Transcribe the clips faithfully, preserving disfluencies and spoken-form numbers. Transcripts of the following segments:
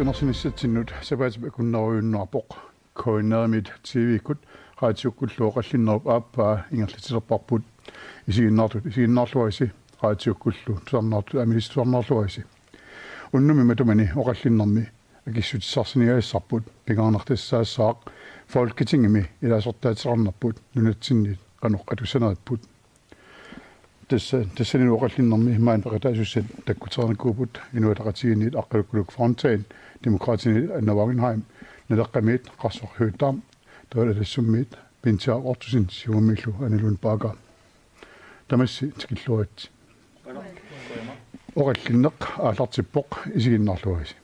Arsinissatsinnut sapaatip akunnerujunnaarpoq. K N R-imit T V-kkut raatiukkullu oqallinnerup aappaa ingerlatilerparput. Isiginnaartut isiginnaarluarisi, raatiukkullu tusarnaartut aamma ilissi tusarnaarluarisi. Unnummi matumani oqallinnermi akissutissarsinnaassarput, pingaarnertussaassaaq Folketingimi ilaasortaateqarnerput nunatsinnit qanoq atussaneripput. Tassa, tassanilu oqallinnermi maani peqataasussat takkutereernikuupput Inuit Ataqatigiinniit Aqqaluk Klukk Fontain, Demokraatiniit Anna Wangenheim, Naleqqamiit Qarsoq Høegh-Dam, Taava Atassummiit Pincha Ottosen, Siumummiillu Anu Lund Bagger. Tamassi tikilluaritsi. Oqallinneq aallartippoq, isiginnaarluarisi.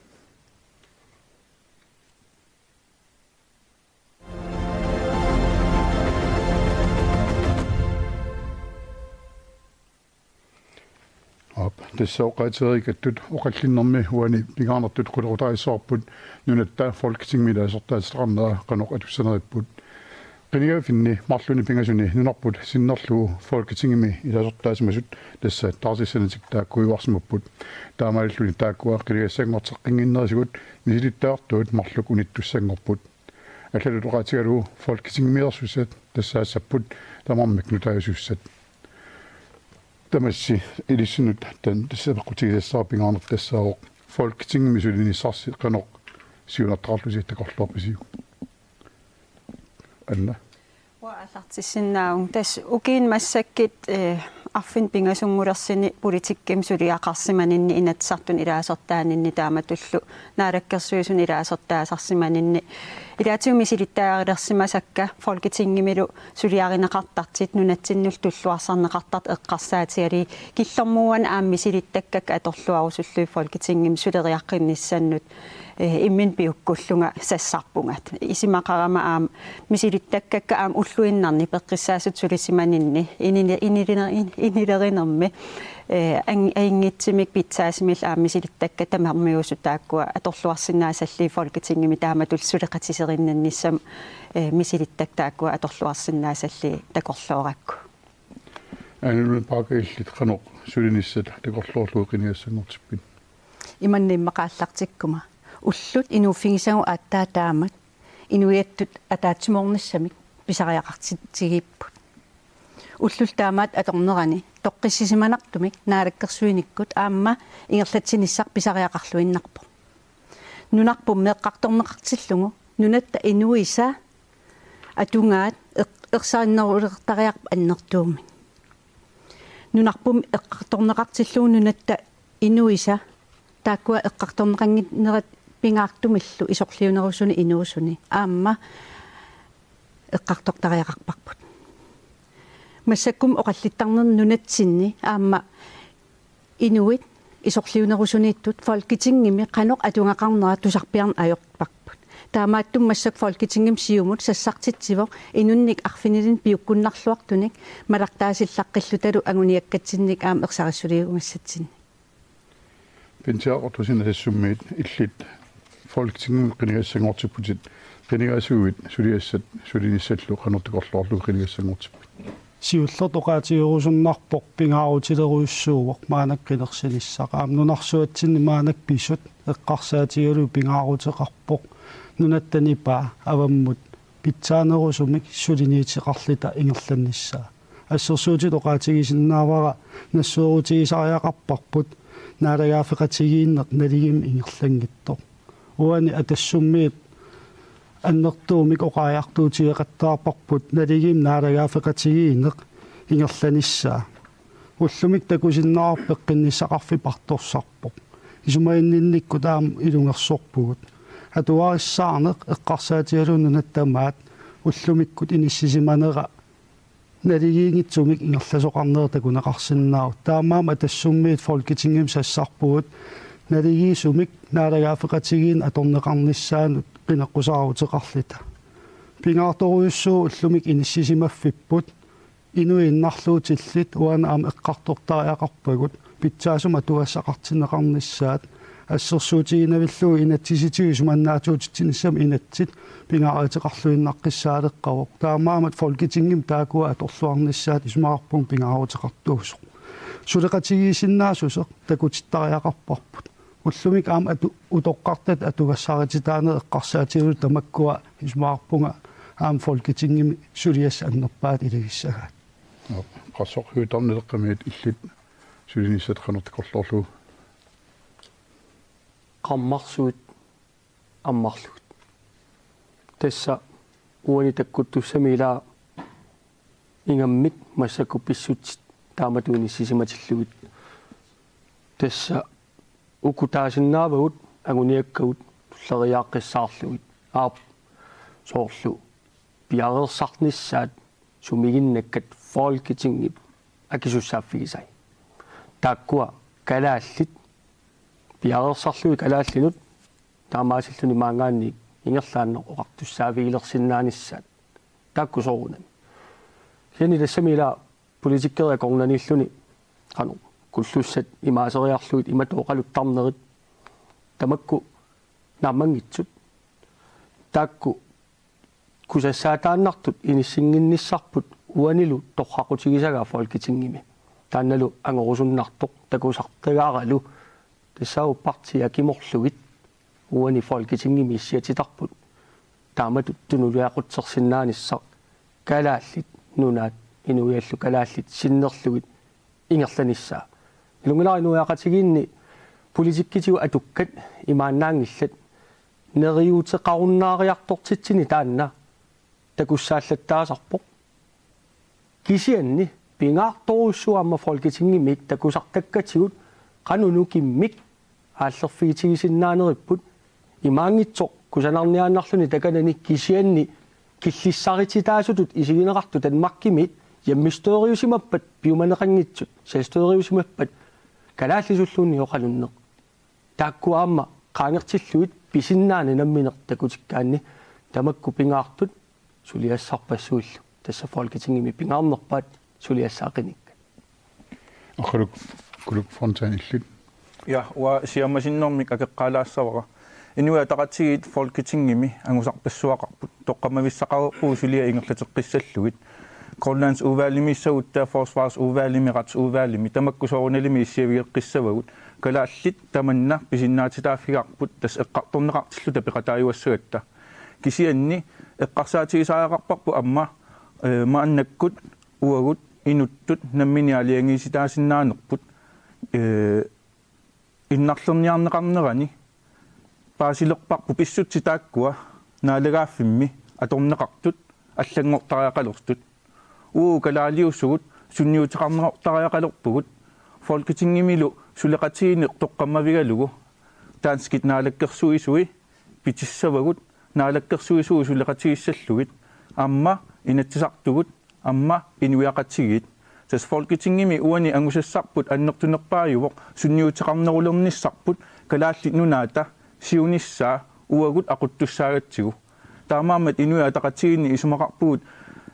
Aap, tassa oqaatigeriikkattut oqallinnermi uani pingaarnertut qulequtariissavarput nunatta Folketingimi ilaasortaateqarnera qanoq atussaneripput. Qinigaaffimmi marlunni pingasuni nunarput sinnerlugu Folketingimi ilaasortaasimasut, tassa taartissanatik taakkuiuarsimapput. Taamaalilluni taakkua qinigassanngorteqqinnginnerisigut misilittagartuut marluk unittussanngorput. Allatut oqaatigalugu Folketingimiilersussat tassaassapput tamarmik nutaajussussat. Tamassi ilissinnut tan-, tassa peqqutigisassara pingaarnertussaavoq Folketingimi sulinissarsi qanoq siunertaqarlusi takorloorpisiuk? Anna. Uanga aallartissinnaavunga. Tassa ukiuni massakkut, eh, arfineq pingasunngulersuni politikkimi suliaqarsimaninni, Inatsisartuni ilaasortaaninni taamatullu Naalakkersuisuni ilaasortaasarsimaninni ilaatigut misilittaarilersimasakka Folketingimilu suliarineqartartut, nunatsinnullu tulluarsarneqartartut eqqarsaatigalugit killormut uani aamma misilittakkakka atorluarusullugit Folketingimi suleriaqqinnissannut, eh, imminut piukkullunga sassarpunga. Isumaqarama aamma misilittakkakka aamma ulluinnarni peqqissaasutut sulisimaninni inile-, inile-, in-, inilerinermi, eh, an-, ajunngitsumik pitsaasumillu aamma misilittakkakka tamarmiusut taakkua atorluarsinnaasallugit Folketingimi taamatullu suleqatiserinnannissamut, eh, misilittakkakka taakkua atorluarsinnaasallugit takorloorakku. Anu Lund Bagger, illit qanoq sulinissat takorloorlugu qinigassanngortippit? Imannak immaqa aallartikkuma. Ullut inuuffigisagut aatsaat taamak inuiattut ataatsimoornissamik pisariaqartigigipput. Ullut taamaattut atornerani toqqissisimanartumik naalakkersuinikkut aamma ingerlatsinissaq pisariaqarluinnarpoq. Nunarpummi eqqartorneqartillugu nunatta inuisa atugaat eq-, ersarinnerulertariaqarpoq annertuumik. Nunarpummi eqqartorneqartillugu nunatta inuisa taakkua eqqartorneqannginnerat pingaartumillu isorliunerusuni inuusuni aamma eqqartortariaqarparput. Massakkummi oqallittarnerni nunatsinni aamma inuit isorliunerusuniittut Folketingimi qanoq atugaqarnera tusarpiarneq ajorparput. Taamaattumik massakkut Folketingimi Siumut sassartitsivoq inunnik arfinilinnik piukkunnarluartunik malartaasillaqqillutalu anguniakkatsinnik aamma ersarissuliugassatsinnik. Pincha Ottosen, Atassummiit, illit Folketingimi qinigassanngortipputit, qinigaasuit suliassat sulinissallu qanoq takorloorlugu qinigassanngortippit? Siullertut oqaatigerusunnarpoq pingaarutilerujussuuvoq maannakkut qinersinissaq. Aamma nunarsuatsinni maannakkut pisut eqqarsaatigalugit pingaaruteqarpoq nunatta nipaa avammut pitsaanerusumik suliniuteqarluta ingerlannissaa. Assersuutitut oqaatigisinnaavara nassuerutigisariaqarparput naalagaaffeqatigiinneq naligiimmik ingerlanngitsoq. Uani Atassummiit annertuumik oqariartuutigeqattaarparput naligiimmik naalagaaffeqatigiinneq ingerlanissaa. Ullumikkut takusinnaavarput peqqinnissaqarfik partorsarpoq. Isumaginninnikkut aamma ilungersorpugut. Atugarissaarneq eqqarsaatigalugu nunat tamaat ullumikkut inissisimanera naligiinngitsumik ingerlasoqarnera takuneqarsinnaavoq. Taamaammat Atassummiit Folketingimi sassarpugut naligiisumik naalagaaffeqatigiinneq atorneqarnissaanut qineqqusaaruteqarluta. Pingaartorujussuuvoq ullumikkut inissisimaffipput, inuit innarluutillit uani aamma eqqartortariaqarpagut pitsaasumik atugassaqartinneqarnissaat. Assersuutiginavillugu inatsisitigut isumannaatsuutitsinissamut inatsit pingaaruteqarluinnaqqissaaleqqavoq. Taamaammat Folketingimi taakkua atorluarnissaat isumaqarpunga pingaaruteqartuusoq. Suleqatigiissinnaassuseq takutittariaqarparput. Ullumi aamma atu-, utoqqartut atugassarititaaneq eqqarsaatigalugu tamakkua isumaqarpunga aamma Folketingimi suliassat annerpaat ilagissagaat. Nå, qassoq Høegh-Dam Naleqqamiit, illit sulinissat qanoq takorloorlugu? Qarmarsuit ammarlugit. Tassa uani takkuttussami ilaa ingammik massakkut pissutsit taamatut inissisimatillugit. Tassa uku taasinnaavagut anguniakkagut tulleriiaaqqissaarlugit. Aap, soorlu piareersarnissaat sumiginnakkat Folketingip akisussaaffigisai. Taakkua kalaallit piareersarlugit kalaallinut taamaasilluni maanngaanniit ingerlaannaq oqartussaavigilersinnaanissaat. Taakku soorunami. Kisianni tassami ilaa politikerit akornanniilluni qanoq kullussat imaaseriarlugit imatut oqaluttarnerit tamakku naammanngitsut. Taakku kusassaataannartut inissinnginnissarput uanilu torraqutigisagaa Folketingimi. Taannalu angorusunnartoq takusartagaralu tassaavoq partiit akimorlugit uani Folketingimi issiatitarput taamatut tunuliaqutsersinnaanissaq Kalaallit Nunaat inuiallu kalaallit sinnerlugit ingerlanissaa. Ilunngilara inuiaqatigiinni politikkitigut atukkat imaannaanngillat, neriuuteqarunnaariartortitsini taanna takussaallattaasarpoq. Kisianni pingaartorujussuuvoq aamma Folketingimiit takusartakkatigut qanoq nukimmik aallerfigitigisinnaaneripput, imaanngitsoq kusanarniaannarluni takanani kisianni killissarititaasutut isigineqartut Danmarkimiit hjemmestyriusimappat piumaneqanngitsut, selvstyriusimappat kalaallisulluunniit oqalunneq. Taakku aamma qaangertillugit pisinnaanani nammineq takutikkaanni tamakku pingaartut suliassarpassuillu. Tassa Folketingimi pingaarnerpaat suliassaat qinikkat. Aqqaluk, Kuluk Fontain, illit. Ja, uanga siammasinnermik akeqqaalaassavara. Inuit Ataqatigiit Folketingimi angusarpassuaqarput, toqqammavissaqareerpugut suliat ingerlateqqissallugit. Grønlandsudvalgimiissagutta, Forsvarsudvalgimi, Retsudvalgimi, tamakku soorunalimi issiavigeqqissavagut. Kalaallit tamanna pisinnaatitaaffigaarput, tassa eqqartorneqartilluta peqataajuassagatta. Kisianni eqqarsaatigisariaqarparput aamma, eh, maannakkut uagut inuttut nammineq aalajangiisitaasinnaanerput, eh, innarlerniarneqarnerani paasilerparput pissutsit taakkua naalagaaffimmi atorneqartut allanngortariaqalertut. Uagut kalaaliusugut sunniuteqarnerortariaqalerpugut, Folketingimilu suleqatigiinneq toqqammavigalugu danskit naalakkersuisui pitissavagut, naalakkersuisui suleqatigissallugit, aamma Inatsisartugut, aamma inuiaqatigiit. Tassa Folketingimi uani angusassarput annertunerpaajuvoq sunniuteqarnerulernissarput Kalaallit Nunaata siunissaa uagut aquttussaagatsigu. Taamaammat Inuit Ataqatigiinni isumaqarpugut,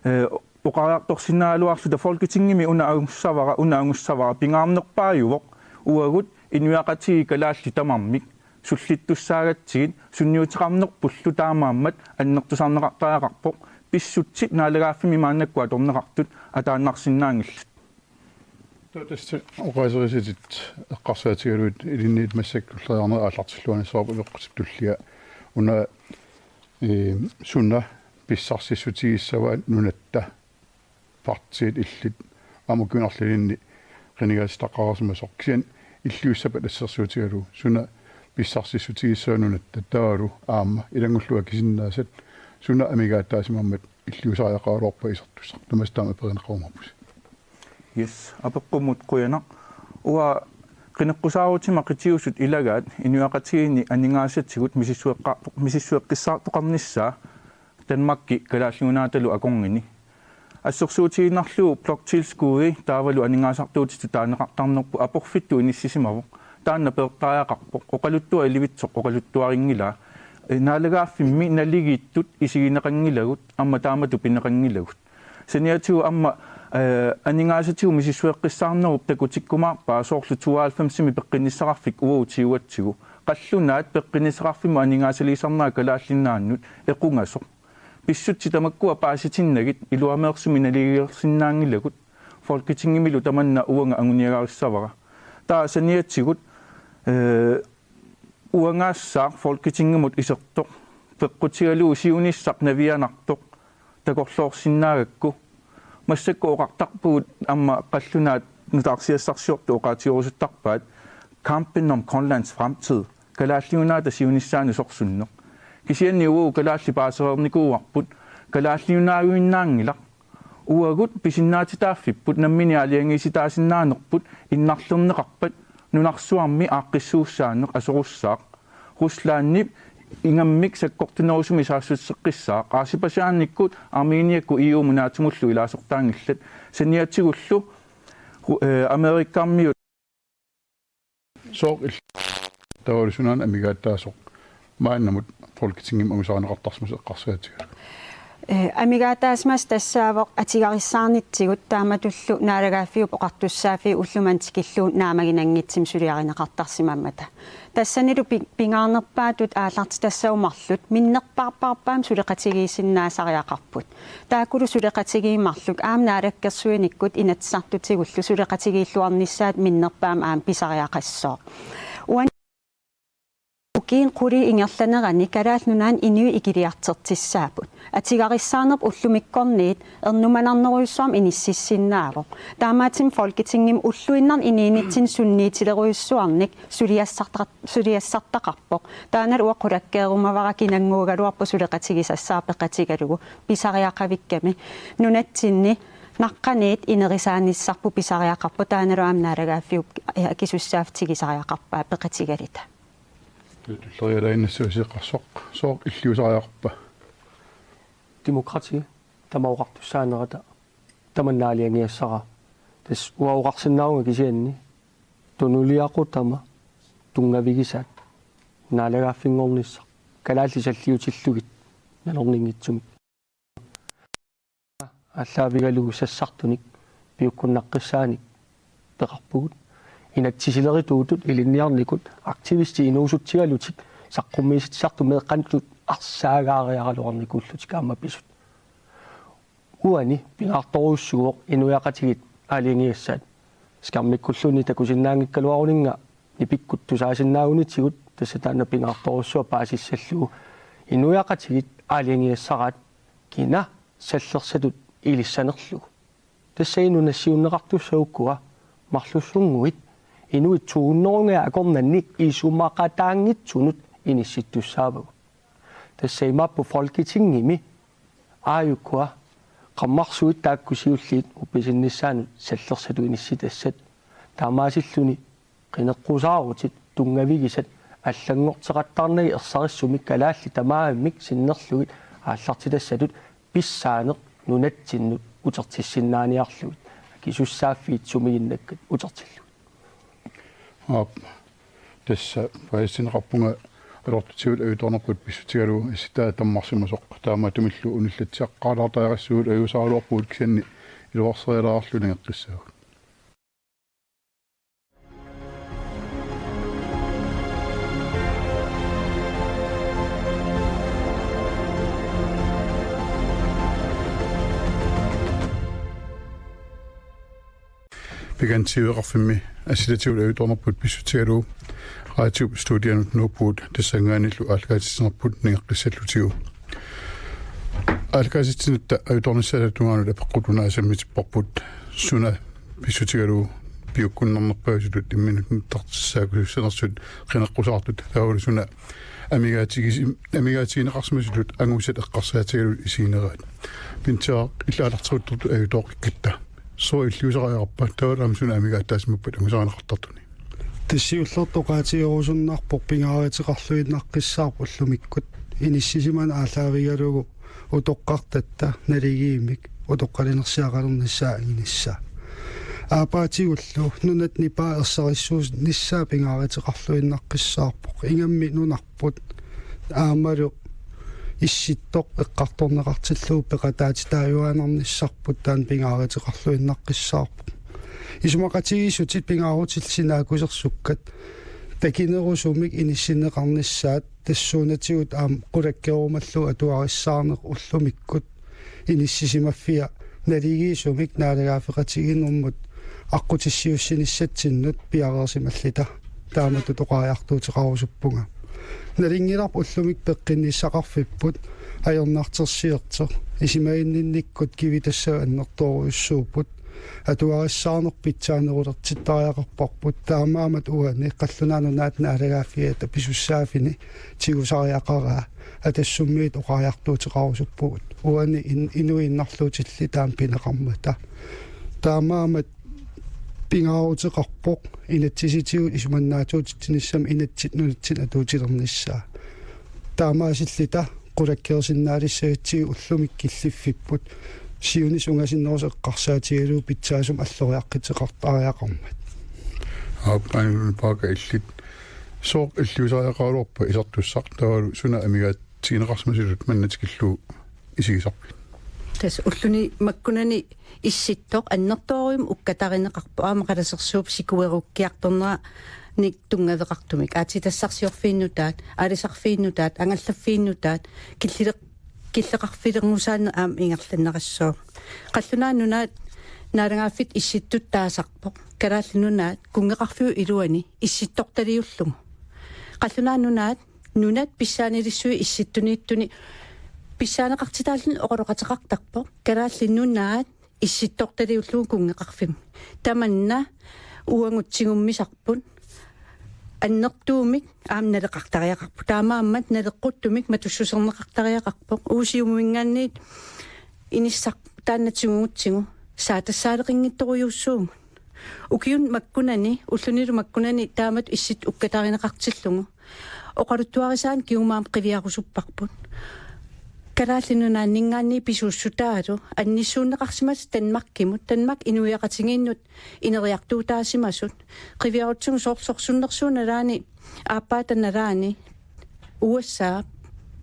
eh, oqariartorsinnaagaluarluta Folketingimi una angussavara, una angussavara, pingaarnerpaajuvoq uagut inuiaqatigiit kalaallit tamarmik sullittussaagatsigit, sunniuteqarnerpullu taamaammat annertusarneqartariaqarpoq, pissutsit naalagaaffimmi maannakkut atorneqartut ataannarsinnaanngillat. Taava tassa oqaaserisaatit eqqarsaatigalugit ilinniit massakkut tulleriiarnerit aallartilluarnissaat apeqqutip tullia una, ee, suna pissarsissutigissava nunatta partiit illit aamma kingornalinni qinigaatitaqarsimasoq, kisianni illiussappat assersuutigalugu suna pissarsissutigissava nunatta taavalu aamma ilanngullugu akisinnaasat suna amigaataasimammat illiusariaqaraluarpat isertussaq, tamassi taama aperineqarumaarpusi. Yes, apeqqummut qujanaq. Uanga qineqqusaarutima qitiusut ilagaat inuiaqatigiinni aningaasatigut misissueqqa-, misissueqqissaartoqarnissaa Danmarki Kalaallit Nunaatalu akornanni. Assersuutigiinnarlugu bloktilskud taavalu aningaasartuutitut taaneqartarnerput aporfittut inissisimavoq. Taanna peertariaqarpoq. Oqaluttuaq ilivitsoq oqaluttuarinngilaa. Ee, naalagaaffimmi naligiittut isigineqanngilagut, aamma taamatut pineqanngilagut. Saniatigut aamma, eh, aningaasatigut misissueqqissaarnerup takutikkumaarpaa soorlu tooghalvfemsimi peqqinnissaqarfik uagut tigugatsigu. Qallunaat peqqinnissaqarfimmut aningaasaliisarnerat Kalaallit Nunaannut equngasoq. Pissutsit tamakkua paasitinnagit iluameersumik naligiilersinnaanngilagut. Folketingimilu tamanna uanga anguniagarissavara. Taava saniatigut, eh, Uangaassaaq Folketingimut isertoq peqqutigalugu siunissaq navianartoq takorloorsinnaagakku. Massakkut oqartarpugut aamma qallunaat nutaarsiassarsiortut oqaatigorusuttarpaat kampen om Grønlands fremtid, Kalaallit Nunaata siunissaanut sorsunneq. Kisianni uagut kalaallit paasereernikuuarput, Kalaallit Nunaajuinnaanngilaq. Uagut pisinnaatitaaffipput nammineq aalajangiisitaasinnaanerput innarlerneqarpat nunarsuarmi aaqqissuussaaneq aserussaaq. Ruslandip ingammik sakkortunerusumik saassutisseqqissaaq. Aasipasaannikkut Armeniakkut E U-mut NATO-mullu ilaasortaanngillat. Saniatigullu Ru-, eh, Amerikamiut. Sooq il-, taavalu sunaana amigaataasoq maannamut Folketingimi angusaqarneqartarsimasoq eqqarsaatigalugu? Eh, amigaataasimasoq tassaavoq atugarissaarnitsigut taamatullu naalagaaffiup oqartussaaffiit ullumimut tikillugu naammaginanngitsumik suliarineqartarsimammata. Tassanilu pi-, pingaarnerpaatut aallartitassagut marluk minnerpaarpaarpaamik suleqatigiissinnaasariaqarput. Taakkulu suleqatigiit marluk aamma naalakkersuinikkut Inatsisartutigullu suleqatigiilluarnissaat minnerpaamik aamma pisariaqassooq. Uani ukiuni quliini ingerlanerani Kalaallit Nunaanni inuit ikiliartortissaapput. Atugarissaarnerput ullumikkorniit ernumanarnerujussuarmik inississinnaavoq. Taamaattumik Folketingimi ulluinnarni inuunitsinni sunniutilerujussuarnik suliassarta-, suliassartaqarpoq. Taannalu uanga qulakkeerumavara kinannguugaluarpoq suleqatigisassaat peqatigalugu pisariaqavikkami. Nunatsinni naqqaniit inerisaanissarput pisariaqarpoq, taannalu aamma naalagaaffiup, eh, akisussaaffik tigusariaqarpaa peqatigaluta. Tulleriiaalaannassuusiiqarsoq, sooq illiusariaqarpa? Demokrati, tamanna oqartussaanerata, tamanna aalajangigassaraa. Tassa uanga oqarsinnaavunga kisianni tunuliaqutama tunngavigisaat naalagaaffinngornissaq, kalaallit salliutillugit nalorninngitsumik aallaavigalugu sassartunik piukkunnaqqissaanik peqarpugut. Inatsisilerituutut ilinniarnikut aktivistit inuusutsigalutik saqqummiisitsisartut meeqqanut arsaagaariaraluarnikuullutik aamma pisut. Uani pingaartorujussuuvoq inuiaqatigiit aalajangigassaat. Skærmikkulluunniit takusinnaanngikkaluaruninnga nipikkut tusaasinnaagunitsigut, tassa taanna pingaartorujussuaq paasissallugu inuiaqatigiit aalajangigassaraat kina sallersatut ilissanerlugu. Tassa inuup nassiunneqartussagukku marlussunnguit inuit to hundrede akornanni isumaqataanngitsunut inissittussaavagut. Tassa imaappoq Folketingimi aajukkua qarmarsuit taakku siulliit uppisinnissaannut sallersatut inissitassat. Taamaasilluni qineqqusaarutit tunngavigisat allanngorteqattaarnagit ersarissumik kalaallit tamarmik sinnerlugit aallartitassatut pissaaneq nunatsinnut utertissinnaaniarlugit akisussaaffiit sumiginnakkat utertillugit. Aap, tassa paasineqarpunga atortutigut ajutoornerput pissutigalugu assitaa tammarsimasoq, taamaattumillu unillatsiaqqaalaartariaqassuugut, ajuusaaraluarpugut kisianni iluarserialaarlugu nangeqqissaagut. Pikantiueqarfimmi assitatigut ajutoornerput pissutigalugu raatiup studianut nuuppugut, tassanngaanniillu aallakaatitsinerput nangeqqissallutigu. Aallakaatitsinerput ajutoornissaata tungaanut apeqqut una asammitipparput: suna pissutigalugu piukkunnarnerpaasutut imminut nittartissaakkusussanersut qineqqusaartut, taavalu suna amigaatigisi-, amigaatigineqarsimasutut angusat eqqarsaatigalugit isigineraat. Pinsaaq, illit aallarteruttortut ajutooqqikkatta, sooq illiusariaqarpa, taavalu aamma suna amigaattaasimappat angusarineqartartuni? Tassa siullertut oqaatigerusunnarpoq pingaaruteqarluinnaqqissaarpoq ullumikkut inissisimaneq aallaavigalugu utoqqartatta naligiimmik utoqqalinersiaqalernissaa anginissaa. Aappaatigullu nunat nipaa ersarissuunissaa pingaaruteqarluinnaqqissaarpoq. Ingammik nunarput aammalu Issittoq eqqartorneqartillugu peqataatitaajuaannarnissarput taanna pingaaruteqarluinnaqqissaarpoq. Isumaqatigiissutit pingaarutillit sinaakkusersukkat takinerusumik inissinneqarnissaat tassuunatigut aamma qulakkeerumallugu atugarissaarneq ullumikkut inissisimaffia naligiisumik naalagaaffeqatigiinnermut aqqutissiuussinissatsinnut piareersimalluta taamatut oqariartuuteqarusuppunga. Nalunngilarput ullumi peqqinnissaqarfipput ajornartorsiortoq. Isumaginninnikkut kivitassat annertoorujussuupput. Atugarissaarneq pitsaanerulertittariaqarparput. Taamaammat uani Qallunaat Nunaata naalagaaffiata pisussaaffini tigusariaqaraa Atassummiit oqariartuuteqarusuppugut. Uani in-, inuinnarluutillit taama pineqarmata. Taamaammat pingaaruteqarpoq inatsisitigut isumannaatsuutitsinissamut inatsit nunatsinni atuutilernissaa. Taamaasilluta qulakkeersinnaalissagatsigu ullumi killiffipput. Siunissaq ungasinnerusoq eqqarsaatigalugu pitsaasumik alloriaqquteqartariaqarmat. Aappaani paaka illit. Sooq illiusariaqaraluarpa isertussaq taavalu suna amigaatigineqarsimasutut manna tikillugu isigisarpit? Tassa ulluni makkunani issittoq annertoorujummik ukkatarineqarpoq aamma qalasersuup sikuerukkiartorneranik tunngaveqartumik. Aatsitassarsiorfiit nutaat, aalisarfiit nutaat, angallaffiit nutaat, killeq-, killeqarfilernusaanneq aamma ingerlanneqassooq. Qallunaat Nunaat naalagaaffiata issittut taasarpoq. Kalaallit Nunaat kunngeqarfiup iluani issittortaliullugu. Qallunaat Nunaat nunat pissaanilissuit issittuniittuni pissaaneqartitaalluni oqaloqateqartarpoq. Kalaallit Nunaat issittortaliullugu kunngeqarfimmi. Tamanna uagut tigummisarput annertuumik aamma naleqartariaqarpoq. Taamaammat naleqquttumik matussuserneqartariaqarpoq. Uagut Siumuminngaanniit inissaq taanna tigugutsigu saatassaareqinngitsorujussuugut. Ukiuni makkunani, ullunilu makkunani taamatut issittut ukkatarineqartillugu oqaluttuarisaaneq kingumut aamma qiviarusupparput. Kalaallit Nunaanninngaanniit pisuussutaalu annissuunneqarsimasut Danmarkimut, Danmark inuiaqatigiinnut ineriartuutaasimasut, qiviarutsigu soorlu sorsunnersuup nalaani, aappaata nalaani, U S A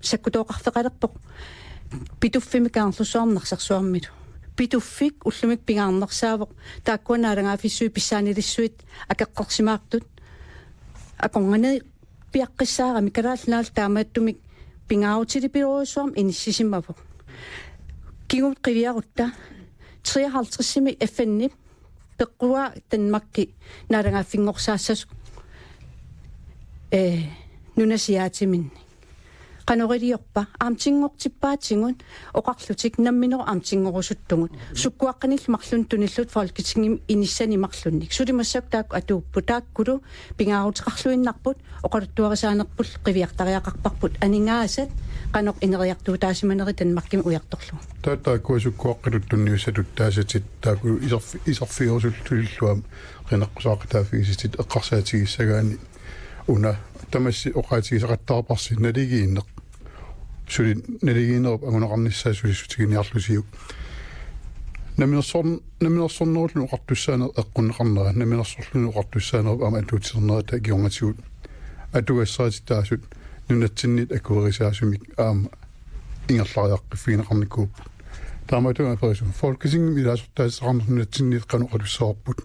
sakkutooqarfeqalerpoq Pituffimmi Kangerlussuarmi Narsarsuarmilu. Pituffik ullumi pingaarnersaavoq taakkua naalagaaffissuit pissaanilissuit akeqqorsimaartut. Akornanni piaqqissaarami Kalaallit Nunaat taamaattumik pingaarutilipiloorujussuarmik inissisimavoq. Kingumut qiviarutta treoghalvtredsimi F N-ip peqquaa Danmarki naalagaaffinngorsaassasoq, eh, nunasiaatiminnik. Qanoq iliorpa amtinngortippaatigut oqarlutik nammineq amtinngorusuttugut. Sukkuaqqanillu marlunnik tunillutik Folketingimi inissani marlunnik. Suli massakkut taakku atuupput, taakkulu pingaaruteqarluinnarput, oqaluttuarisaanerput qiviartariaqarparput aningaasat qanoq ineriartuutaasimanerit Danmarkimi ujartorlugu. Taava taakkua sukkuaqqatut tunniussatut taasatit taakku iserfi-, iserfigerusullutillu aamma qineqqusaaqataaffigisatit eqqarsaatigissagaanni una tamassi oqaatigisaqattaarparsi naligiinneq. Suli naligiinnerup anguneqarnissaa sulissutiginiarlusiuk. Namminersorn-, namminersornerullutik oqartussaaneq eqqunneqarnera, namminersorlutik oqartussaanerup aamma atuutsilernerata kingornatigut atugassarititaasut nunatsinniit akuerisaasumik aamma ingerlariaqqiffigineqarnikuupput. Taamaattumik aperisumik Folketingimi ilaasortaatissaqarneq nunatsinniit qanoq oqalussavarput?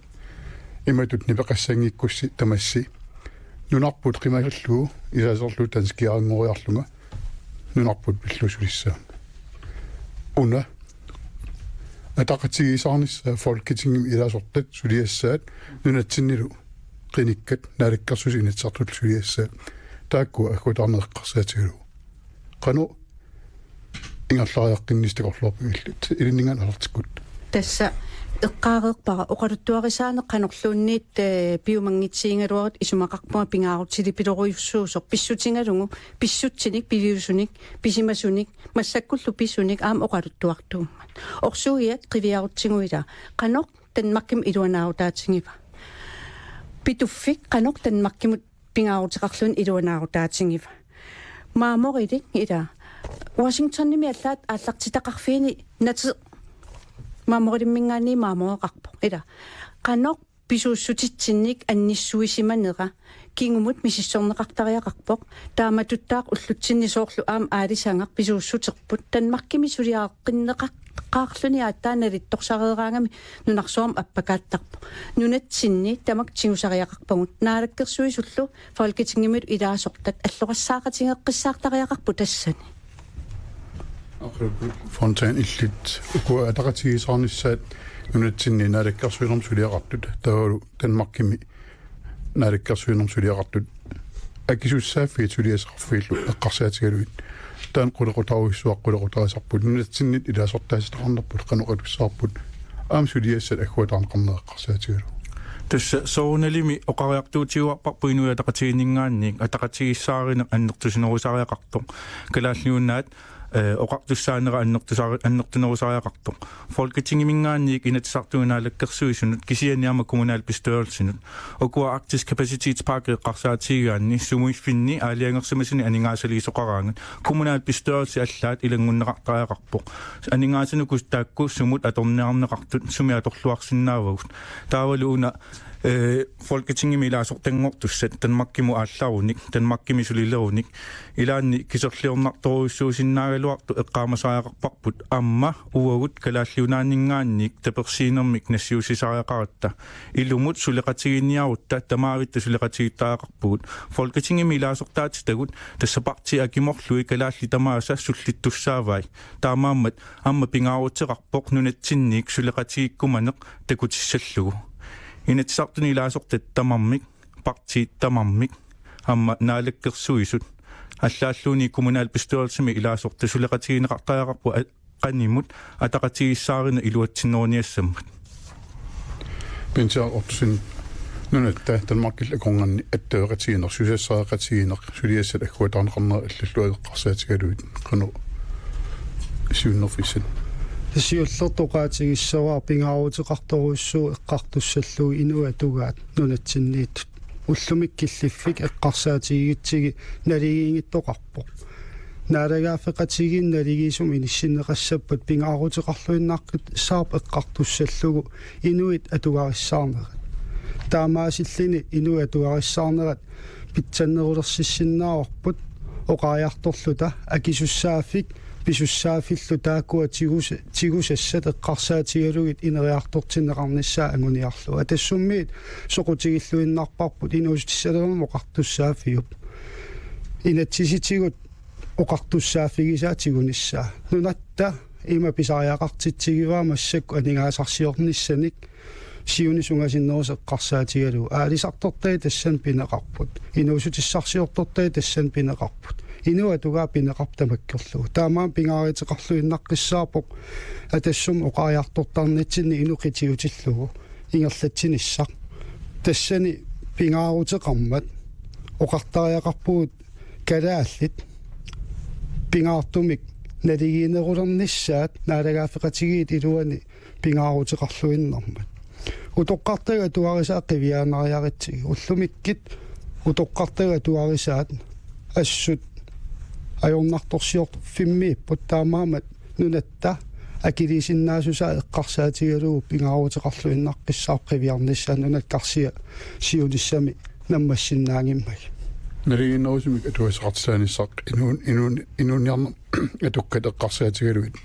Imatut nipeqassanngikkussi tamassi nunarput qimagallugu ilaasorlugu danskiarinngoriarlunga nunarput pillugu sulissaanga. Una ataqatigiissaarnissaa Folketingimi ilaasortat suliassaat nunatsinnilu qinikkat Naalakkersuisut Inatsisartullu suliassaat taakku aggutaarneq eqqarsaatigalugu. Qanoq ingerlariaqqinnissat takorloorpigillit ilinninngaanniit aallartikkutta? Tassa eqqaareerpara oqaluttuarisaaneq qanorluunniit, eh, piumanngitsigigaluarutta isumaqarpunga pingaarutilerujussuusoq pissutigalugu pissutsinik, piviusunik, pisimasunik, massakkullu pisunik aamma oqaluttuartuummat. Orsugiat qiviarutsigu ila qanoq Danmarkimi iluanaarutaatigiva? Pituffik qanoq Danmarkimut pingaaruteqarluni iluanaarutaatigiva? Maamorilik ila Washingtonimi allaat aallartitaqarfiini nati-, Maamorilimminngaanniit maamoreqarpoq. Ila qanoq pisuussutitsinnik annissuisimanera kingumut misissorneqartariaqarpoq, taamatuttaaq ullutsinni soorlu aamma aalisagaq pisuussuterput Danmarkimi suliareqqinneqarluni aatsaat nalittorsareeraangami nunarsuarmi appakaattarpoq. Nunatsinni tamakku tigusariaqarpagut, Naalakkersuisullu Folketingimilu ilaasortat allorassaaqatigeeqqissaartariaqarput tassani. Fontain, illit ukua ataqatigiissaarnissaat nunatsinni naalakkersuinermi suliaqartut taavalu Danmarkimi naalakkersuinermi suliaqartut akisussaaffiit suliassaqarfiillu eqqarsaatigalugit. Taanna qulequtaarujussuaq qulequtaarisarput, nunatsinnit ilaasortaatitaqarnerput qanoq atussavarput, aamma suliassat agguataarneqarnerat eqqarsaatigalugu. Tassa soorunalimi oqariartuutigiuarparput Inuit Ataqatigiinninngaanniit ataqatigiissaarineq annertusinerusariaqartoq. Kalaallit Nunaat eh, oqartussaanera annertusari-, annertunerusariaqartoq. Folketingiminngaanniit Inatsisartunut Naalakkersuisunut kisianni aamma kommunalbestyrelsinut. Ukua Arktisk Kapacitetspakke eqqarsaatigigaanni sumuiffinni aalajangersimasuni aningaasaliisoqaraangat kommunalbestyrelsit allaat ilanngunneqartariaqarpoq. Aningaasanut uku taakku sumut atorniarneqartut sumi atorluarsinnaavagut. Taavalu una eh, Folketingimi ilaasortanngortussat Danmarkimut aallarunik, Danmarkimi sulilerunik, ilaanni kiserliornartorujussuusinnaagaluartut eqqaamasariaqarparput aamma uagut Kalaallit Nunaanninngaanniit tapersiinermik nassiussisariaqaratta. Ilumut suleqatigiinniarutta tamaavitta suleqatigiittariaqarpugut. Folketingimi ilaasortaatitagut tassa partiit akimorlugit kalaallit tamaasa sullittussaavai. Taamaammat aamma pingaaruteqarpoq nunatsinniit suleqatigiikkumaneq takutissallugu. Inatsisartuni ilaasortat tamarmik, partiit tamarmik, aamma Naalakkersuisut, allaalluunniit kommunalbestyrelsimi ilaasortat suleqatigineqartariaqarput a-, qanimut ataqatigiissaarineq iluatsinneruniassammat. Pinsiaq Ottosen, nunatta Danmarkillu akornanni attaveqatigiinneq, susassaqatigiinneq, suliassat agguataarneqarnerat allallu eqqarsaatigalugit, qanoq siunnerfissat? Siullertut oqaatigissavara pingaaruteqartorujussuuvoq eqqartussallugu inuit atugaat nunatsinniittut. Ullumikkut killiffik eqqarsaatigigutsigit naligiinngitsoqarpoq. Naalagaaffeqatigiinni naligiissumik inissinneqassappat pingaaruteqarluinnaqqissaarpoq eqqartussallugu inuit atugarissaarnerat. Taamaasilluni inuit atugarissaarnerat pitsannerulersissinnaavarput oqariartorluta akisussaaffik pisussaaffillu taakkua tigus-, tigusassat eqqarsaatigalugit ineriartortinneqarnissaa anguniarlugu. Atassummiit soqutigilluinnarparput inuussutissalerinermut oqartussaaffiup. Inatsisitigut oqartussaaffigisaa tigunissaa. Nunatta ima pisariaqartitsigivaa massakkut aningaasarsiornissanik siunissaq sungasinnerusoq eqqarsaatigalugu. Aalisartortai tassani pineqarput. Inuussutissarsiortortai tassani pineqarput. Inuit atugaat pineqarput tamakkerlugu. Taamaammat pingaaruteqarluinnaqqissaarpoq atassummi oqariartortarnitsinni inuk qitiutillugu ingerlatsinissaq. Tassani pingaaruteqarmat oqartariaqarpugut kalaallit pingaartumik naligiinnerulernissaat naalagaaffeqatigiit iluani pingaaruteqarluinnarmat. Utoqqartagut atuarisaat qiviaannariaritsigit. Ullumikkut utoqqartagut atuarisaat assut ajornartorsiorfimmiipput, taamaammat nunatta akiliisinnaassusaa eqqarsaatigalugu pingaaruteqarluinnartussaq qiviarnissaa nunat karsia siunissami nammassinnaanngimmagit. Naligiinnerusumik atugassaqartitsisoqarnissaq inuun-, inuun-, inuuniarnermut atukkat eqqarsaatigalugit.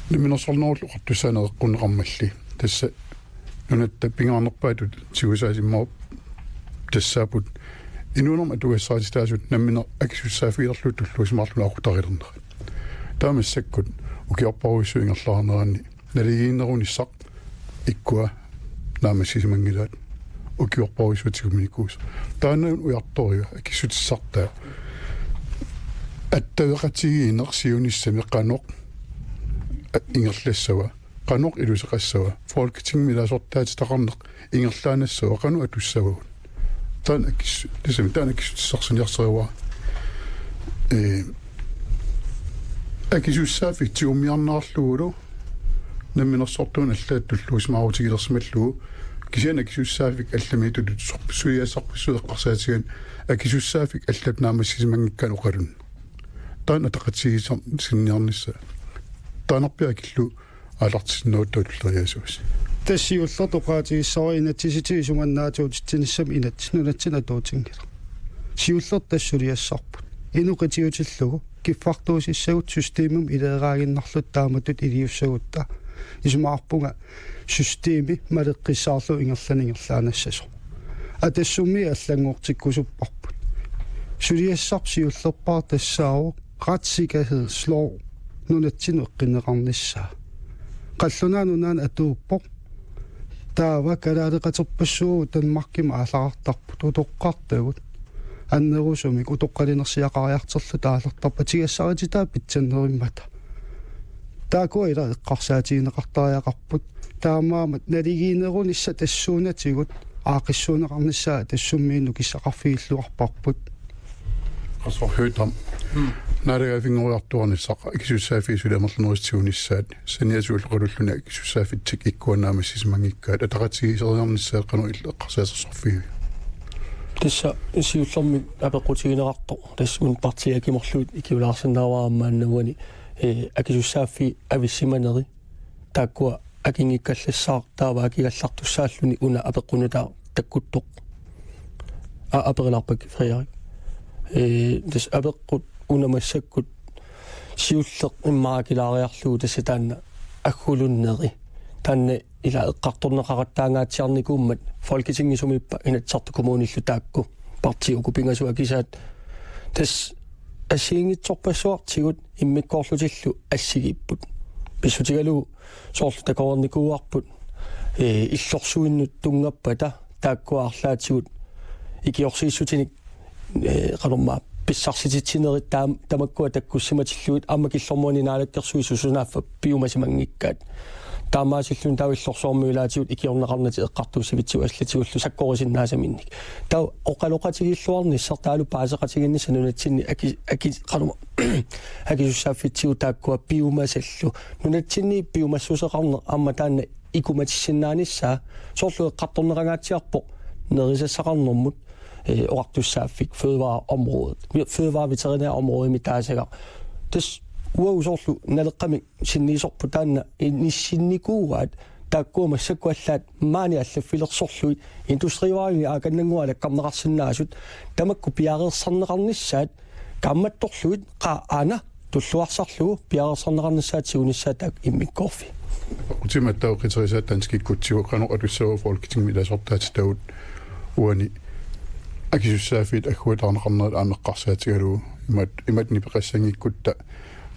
Namminersornerullu oqartussaaneq eqqunneqarmalli. Tassa nunatta pingaarnerpaatut tigusaasimmagu tassaapput inuunermut atugassaqartitsisut nammineq akisussaaffigilerlugu tulluusimaarlugu aqqutarilernerat. Taava massakkut ukiorparujussuit ingerlaarneranni naligiinnerunissaq ikkua naammassisimanngilaat ukiorparujussuit tiguminikuusut. Taanna ujartoriga akissutissartaa attaveqatigiinneq siunissami qanoq ingerlassava, qanoq iluseqassava, Folketingimi ilaasortaatitaqarneq ingerlaannassava, qanoq atussavagut. Taanna akis-, tassami taanna akissutissarsiorniarsaraa. Ee, akisussaaffik tigummiarnerarlugulu namminersortuuneq allaat tulluusimaarutigilersimallugu, kisianni akisussaaffik allamiittutit sor-, suliassarpassuit eqqarsaatigaanni akisussaaffik allat naammassisimanngikkaanni oqalunnut. Taanna ataqatigiissinniarnissaa. Taannarpiaq akillu aallartinneruttaaq tulleriiaasuusi. Tassa siullertut oqaatigissavara inatsisitigut isumannaatiutitsinissamut inatsit nunatsinni atuutinngilaq. Siullertut tassa suliassarput. Inuk qitiutillugu kiffartuusissagut systemimut ileeraaginnarluta taamatut iliussagutta. Isumaqarpunga systemi maleqqissaarlugu ingerlaneq ingerlaannassasoq. Atassummi allanngortikkusupparput. Suliassarput siullerpaaq tassaavoq retssikkerhedslov nunatsinnut eqqunneqarnissaa. Qallunaat Nunaanni atuuppoq. Taava kalaaleqaterpassuit Danmarkimut aallartarput utoqqartagut. annerusumik utoqqalinersiaqariartorluta aallartarput tigussarititaat pitsannerimmata. Taakkua ila eqqarsaatigineqartariaqarput. Taamaammat naligiinnerunissaq tassuunatigut aaqqissuunneqarnissaa tassumiinnut kissaqarfigilluarparput. Qassorfiutam. Naalagaaffinngoriartuarnissaq akisussaaffiit suli amerlanerussuunissaat saniatigut oqalulluni akisussaaffitsik ikkuannaammassisimanngikkaat ataqatigiiseriarnissaat qanoq illit eqqarsaassarsarfigiviuk? Tassa siullermik apeqqutigineqartoq tassa una partiit akimorlugit ikiulaarsinnaavara aamma maanna uani, ee, akisussaaffiit avissimaneri taakkua akinngikkallassaaq taava akigallartussaalluni una apeqqut nutaaq takkuttoq. Aa, aperilaarpakka Frederik. Ee, tassa apeqqut una massakkut siulleq immaqa akilaariarlugu tassa taanna aggulunneri. Taanna ila eqqartorneqaqattaangaatsiarnikuummat Folketingimi sumiippat Inatsisartut kommunillu taakku partiit uku pingasut akisaat. Tassa assigiinngitsorpassuartigut immikkoorlutillu assigiipput. Pissutigalugu soorlu takoreernikuuarput, ee, illorsuinnut tunngappata taakkua arlaatigut ikiorsiissutinik, ee, qanormaa pissarsititsinerit taam-, tamakkua takkussimatillugit aamma killormut uani naalakkersuisut sunaaffa piumasimanngikkaat. Taamaasilluni taava illorsuarmi ilaatigut ikiorneqarnatik eqqartuussivitsigut allatigullu sakkorisinnaasaminnik. Taava oqaloqatigiilluarnissaq taavalu paaseqatigiinnissaq nunatsinni aki-, aki-, qanormaa akisussaaffitsigut taakkua piumasallu. Nunatsinni piumassuseqarneq aamma taanna ikumatisinnaanissaa soorlu eqqartorneqangaatsiarpoq nerisassaqarnermut, ee, oqartussaaffik fødevareområdet. Vi-, fødevare- veterinærområdemi taasagaq. Tassa uagut soorlu Naleqqami sinniisorput taanna inissinnikuuaat taakkua massakkut allaat maani allaffilersorlugit industrivareuni aakannannguaq alakkarneqarsinnaasut tamakku piareersarneqarnissaat kaammattorlugit qaa aana tulluarsarlugu piareersarneqarnissaat tigunissaat taakku immikkoorfii. Utima taava qiterisat danskikkutsigu qanoq atussava Folketingimi ilaasortaatitagut uani akisussaaffiit agguataarneqarnerat aamma eqqarsaatigalugu imat-, imatut nipeqassanngikkutta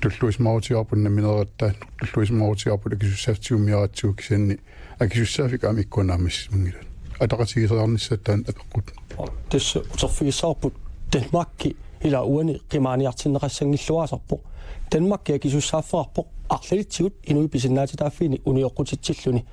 tulluusimaarutigaarput nammineeratta tulluusimaarutigaarput akisussaaffiup tigummiaratsigu kisianni akisussaaffik aamma ikkuannaammassisimanngilaq. Ataqatigiiseriarnissaat taanna apeqqut. Tassa uterfigissavarput Danmarki ila uani qimaaniartinneqassanngilluinnassavarput. Danmarki akisussaaffeqarpoq arlalitsigut inuit pisinnaatitaaffiini unioqqutitsilluni.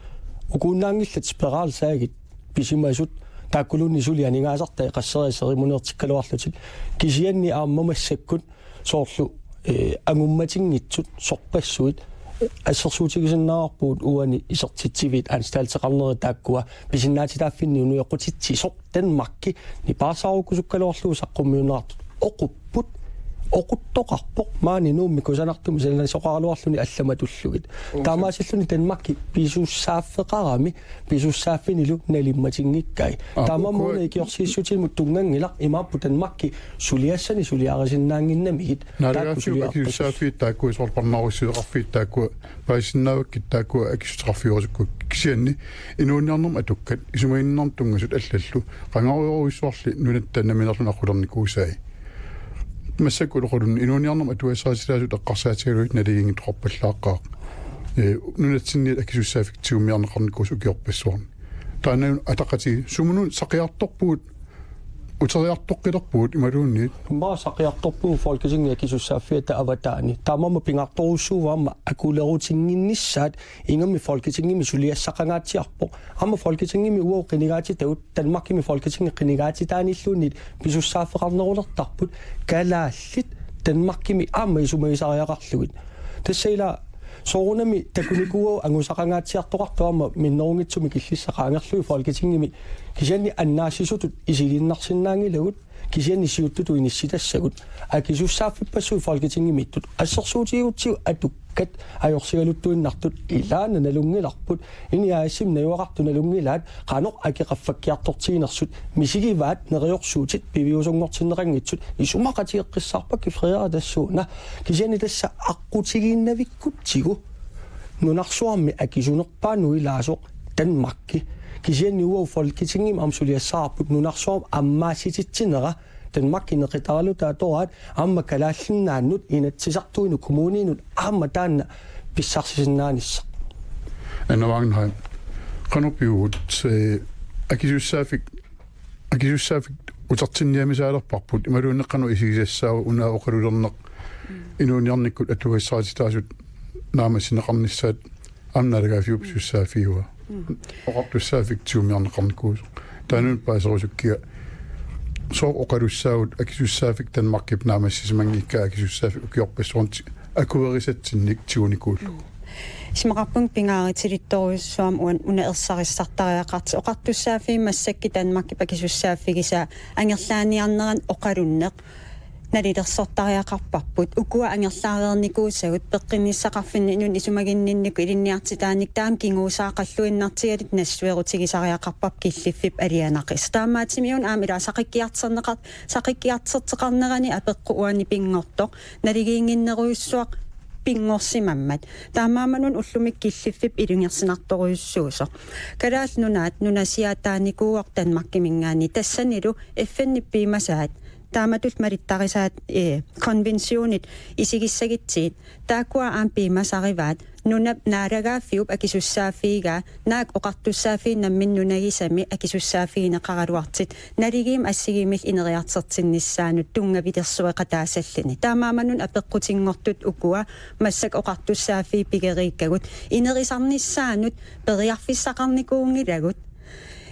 Ukuunnaanngillat spiralsaagit pisimasut taakkuluunniit suli aningaasartai qasserisat serimoneertikkaluarlutik. Kisianni aamma massakkut soorlu, ee, angummatinngitsut sorpassuit, ee, assersuutigisinnaavarput uani isertitsiviit anstalteqarnerit taakkua pisinnaatitaaffinni unioqqutitsisoq Danmarki nipaarsaarukkusukkaluarlugu saqqummiunneqartut oqupput, oquttoqarpoq maani Nuummi kusanartumik sanasoqaraluarluni allamatullugit. Taamaasilluni Danmarki pisussaaffeqarami pisussaaffiinilu nalimmatinngikkai. Aa, taamaammat uku- una ikiorsiissutimut tunnganngilaq imaappoq Danmarki suliassani suliarisinnaannginnamigit taakku. Naalagaaffiup suliarpassuit akisussaaffiit taakku soorlu parnaarussiveqarfiit taakku paasisinnaavakkit taakku akissuteqarfigerusukkukku kisianni inuuniarnermut atukkat isumaginninnermut tunngasut allallu qangarujorujussuarli nunatta nammineerluni aqulernikuusai. Massakkut oqalunneq inuuniarnermut atugassaritilaasut eqqarsaatigalugit naligiinngitsoqarpallaaqqaaq. Ee, nunatsinniit akisussaaffiit tigummiarneqarnikuusut ukiorpassuarni. Taanna una ataqatigiit sumunut saqiartorpugut, uteriartoqqilerpugut imaluunniit. Immaqa saqiartorpugut Folketingip akisussaaffiata avataani. Taamaammat pingaartorujussuuvoq aamma akulerutinnginnissaat ingammik Folketingimi suliassaqangaatsiarpoq. Aamma Folketingimi uagut qinigaatitagut Danmarkimi Folketingip qinigaatitaanilluunniit pisussaaffeqarnerulertarput kalaallit Danmarkimi aamma isumagisariaqarlugit. Tassa ila soorunami takunikuuagut angusaqangaatsiartoqartoq aamma minnerunngitsumik killissaq qaangerlugit Folketingimi kisianni annaassisutut isigiinnarsinnaanngilagut kisianni siuttutut inissitassagut akisussaaffippassuit Folketingimiittut assersuutigigutsigu atukkat ajorsigaluttuinnartut ilaanni nalunngilarput. Ini A/S-imi najugaqartut nalunngilaat qanoq akeqaffakkiartortiginersut misigivaat neriorsuutit piviusunngortinneqanngitsut isumaqatigeqqissaarpakka Frederik tassuuna kisianni tassa aqqutigiinnavikkutsigu nunarsuarmi akisunerpaanut ilaasoq Danmarki kisianni uagut Folketingimi aamma suliassavarput nunarsuarmi ammaassititsinera Danmarki neqitaraluta atoraat aamma Kalaallit Nunaannut Inatsisartuinut kommuniinut aamma taanna pissarsisinnaanissaq. Anna Wangenheim, qanoq pivugut, ee, akisussaaffik, akisussaaffik utertinniamisaalerparput, imaluunniit qanoq isigisassaava una oqalulerneq inuuniarnikkut atugassarititaasut naammassineqarnissaat aamma naalagaaffiup pisussaaffigaa. Oqartussaaffik tigummiarneqarnikuusoq. Taanna paaserusukkiga sooq oqalussaagut akisussaaffik Danmarkip naammassisimanngikkaa akisussaaffik ukiorpassuarni akuerisatsinnik tigunikuullugu. Isumaqarpunga pingaarutilittorujussuarmik uan-, una ersarissartariaqartoq oqartussaaffiit massakkut Danmarkip akisussaaffigisaa angerlaaniarnerani oqalunneq nalilersortariaqarparput. Ukua angerlaareernikuusagut peqqinnissaqarfinni inunnut isumaginninnikkut ilinniartitaanik taama kinguusaaqalluinnartigalugit nassuerutigisariaqarparput killiffik alianaqis. Taamaattumik una aamma ila saqikkiartorneqar-, saqikkiartorteqarnerani apeqqut uani pinngortoq naligiinnginnerujussuaq pinngorsimammat. Taamaammat una ullumikkut killiffik ilungersunartorujussuusoq. Kalaallit Nunaat nunasiaataanikuuvoq Danmarkiminngaanniit tassanilu F N-ip piumasaat taamatut malittarisaat, eh, konventionit isigissagutsigit. Taakkua aamma piumasarivaat nunap naalagaaffiup akisussaaffigaa naak oqartussaaffiit namminneq nunagisami akisussaaffigineqaraluartut naligiimmik assigiimmillu ineriartortinnissaannut tunngavilersueqataasalluni. Taamaammat una apeqqutinngortut ukua massakkut oqartussaaffiit pigeriikkagut inerisarnissaannut periarfissaqarnikuunngilagut.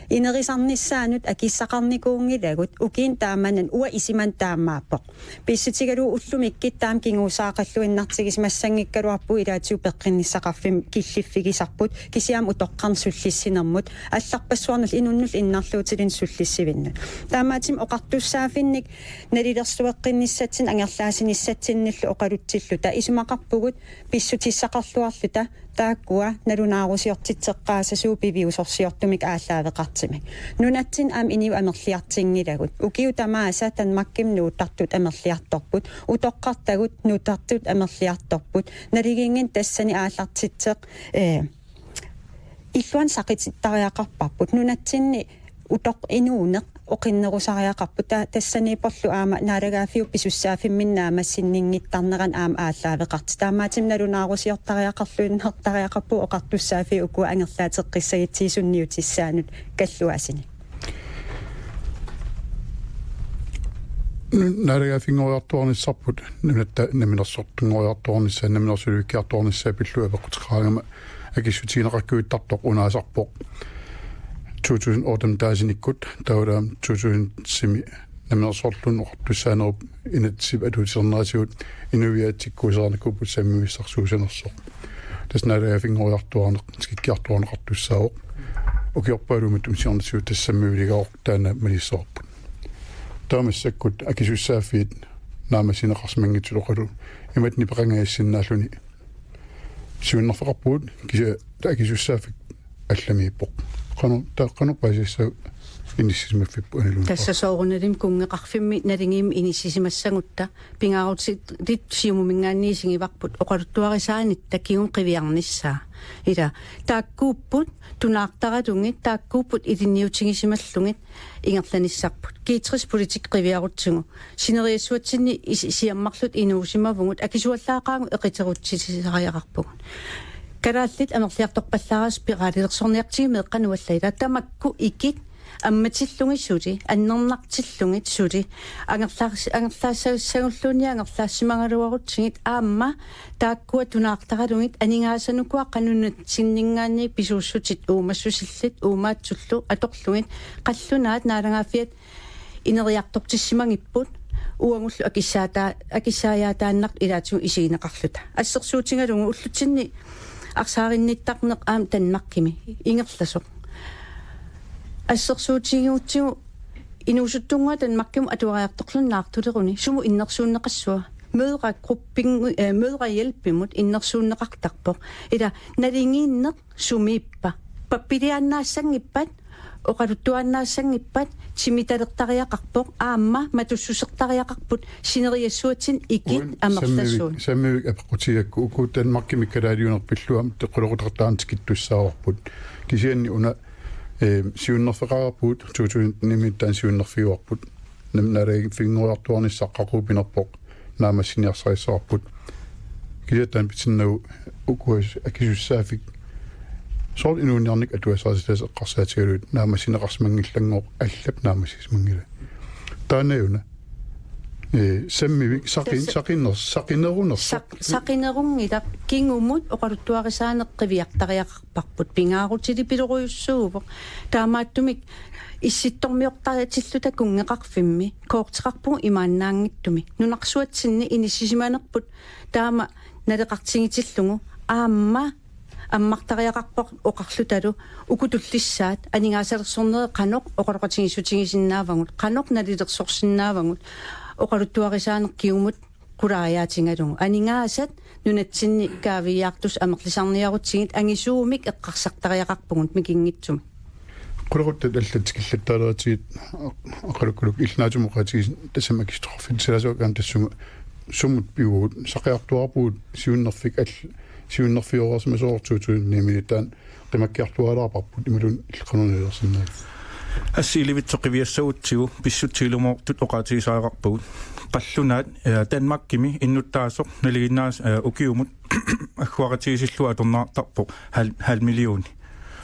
Inerisarnissaannut akissaqarnikuunngilagut ukiuni taamanani uanga isumanni taamaappoq. Pissutigalugu ullumikkut taama kinguusaaqalluinnartigisimassanngikkaluarpugut ilaatigut peqqinnissaqarfimmik killiffigisarput kisianni utoqqarnut sullissinermut allarpassuarnullu inunnullu innarluutilinnut sullissivinnut. Taamaattumik oqartussaaffinnik nalilersueqqinnissatsinnut angerlaasinissatsinnullu oqalutsilluta isumaqarpugut pissutissaqarluarluta taakkua nalunaarusiortitseqqaassasugut piviusorsiortumik aallaaveqartumik. Nunatsinni aamma inuit amerliartunngilagut. Ukiut tamaasa Danmarkimi nuuttartut amerliartorput. Utoqqartagut nuuttartut amerliartorput. Naligiinnginneq tassani aallartitseq, eh, illuanni saqitittariaqarparput. Nunatsinni utoqqaat inuuneq oqinnerusariaqarput. Ta-, tassaniipporlu aamma naalagaaffiup pisussaaffimminni naammassinninngittarnerani aamma aallaaveqartoq. Taamaattumik nalunaarusiortariaqarluinnartariaqarpugut oqartussaaffiit ukua angerlaateqqissagutsigit sunniutissaannut kalluaasinik. Nu-, naalagaaffinngoriartuarnissarput, nunatta namminersortunngoriartuarnissaa, namminersulivikkiartuarnissaa pillugu apeqquteqaraangama akissutigineqaqqaartartoq unaasarpoq to tusind otte taasinikkut, taavalu aamma to tusind seks-imi namminersorluunniit oqartussaanerup inatsisip atuutisarneratigut inuiaatsikkuusaarnikuupput sammivissarsuusanersoq. Tassa naalagaaffinngoriartuaarneq-, tikikkiartuaarneqartussaavoq. Ukiorpaaluit matuma siornatigut tassa sammivigaluarpoq taanna malissavarput. Taava massakkut akisussaaffiit naammassineqarsimanngitsut oqaluttut imatut nipeqangajassinnaallutik siunnerfeqarpugut kisianni akisussaaffik allamiippoq. Qanoq, ta-, qanoq paasisassaaq inissisimaffipput Anilu? Tassa soorunalimi kunngeqarfimmi naligiimmik inissisimassagutta pingaarutilik Siumuminngaanniit isigivarput oqaluttuarisaanitta kingumut qiviarnissaa. Ila taakkuupput tunaartaralugit, taakkuupput ilinniutigisimallugit ingerlanissarput. G tres politikki qiviarutsigu. Sineriassuatsinni is-, siammarluta inuusimavugut, akisuallaaqaagut eqiterutsisariaqarpugut. Kalaallit amerliartorpallaarissut piraalilersorniartigit meeqqat nuallai. Ila tamakku ikit ammatillugit suli, annernartillugit suli, angerlaas-, angerlaassagulluunniit angerlaassimagaluarutsigit aamma taakkua tunaartaralugit aningaasanukua qanoq nunatsinninngaanniit pisuussutit uumassusillit uumaatsullu atorlugit qallunaat naalagaaffiat ineriartortissimagipput uagullu akissaata-, akissaajaataannartut ilaatigut isigineqarluta. Assersuutigalugu ullutsinni arsaarinnittarneq aamma Danmarkimi ingerlasoq. Assersuutigigutsigu inuusuttunnguaq Danmarkimut atuariartorluni naartuleruni sumut innersuunneqassua. Mødregrupping, eh, mødrehjælpimut innersuunneqartarpoq. Ila naligiinneq sumiippa? Pappiliaannaassanngippat, oqaluttuaannaassanngippat, timitalertariaqarpoq, aamma matussusertariaqarput, sineriassuatsinni ikit Uan amerlasuut. Sammivik, sammivik apeqqutigigakku uku Danmarkimi kalaaliuneq pillugu aamma teqqulequtartaarneq tikittussaavarput. Kisianni una, eh, siunnerfeqarpugut to tusind nitten-imi taanna siunnerfigaarput. Nam-, naalagaaffinngoriartuaarnissaq qaqugu pinerpoq naammassiniarsarissavarput. Kisianni taanna pitsinnagu ukua akisussaaffik soorlu inuuniarnikkut atugassarititaasut eqqarsaatigalugit naammassineqarsimanngillanngooq allap naammassisimanngilaa. Taanna una. Ee, sammivik saqin-, Tassa- saqiner-, saqinerunersoq. Saq-, saqinerunngilaq, kingumut oqaluttuarisaaneq qiviartariaqarparput. Pingaarutilik pilorujussuuvoq. Taamaattumik issittormiortaritilluta kunngeqarfimmi koorteqarpugut imaannaanngitsumik. Nunarsuatsinni inissisimanerput taama naleqartigitillugu aamma ammartariaqarpoq oqarlutalu uku tullissaat aningaasalersornerit qanoq oqaloqatigiissutigisinnaavagut, qanoq nalilersorsinnaavagut, oqaluttuarisaaneq kingumut qulaajaatigalugu. Aningaasat nunatsinni kaaviiaartussat amerlisarniarutsigit angisuumik eqqarsartariaqarpugut mikinngitsumik. Qulequttat allat tikillattaaleratsigu aqalukkuluk ilnaatumuqaatigisin tassami akissuteqarfitsilaasuakkaan tassunga sumut pivugut saqiartuarpugut siunnerfik all-, siunnerfioreersimasoortuutut niimitaan qimakkiartuaalaarparput imaluunniit illit qanoq nalilersinnaavit? Assi ilivitsoq qiviassagutsigu pissutsit ilumoortut oqaatigisariaqarpagut. Qallunaat, eh, Danmarkimi innuttaasoq nalinginnaas-, eh, ukiumut agguaqatigiissillugu atorneqartarpoq halv, halv millioni.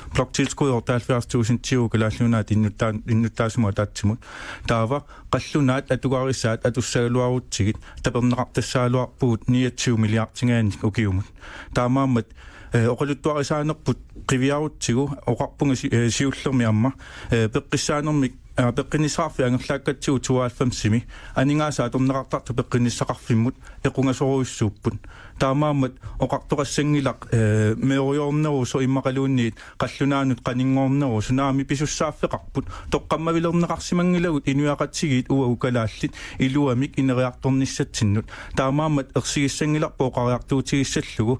Bloktilskud otteoghalvfjerds tusindiuvoq Kalaallit Nunaat innuttaa-, innuttaasimut ataatsimut. Taava qallunaat atugarisaat atussagaluarutsigit taperneqartassagaluarpugut niogtyve milliardinngaanniit ukiumut. Taamaammat, eh, oqaluttuarisaanerput qiviarutsigu oqarpunga si-, eh, siullermik aamma, eh, peqqissaanermik, eh, peqqinnissaqarfiit angerlaakkatsigu tooghalvfemsimi aningaasat atorneqartartut peqqinnissaqarfimmut equngasorujussuupput. Taamaammat oqartoqassanngilaq, eh, meerujoornerusoq immaqaluunniit qallunaanut qaninngornerusoq, naamik pisussaaffeqarput, toqqammavilerneqarsimanngilagut inuiaqatigiit uagut kalaallit iluamik ineriartornissatsinnut. Taamaammat ersigissanngilarput oqariartuutigissallugu,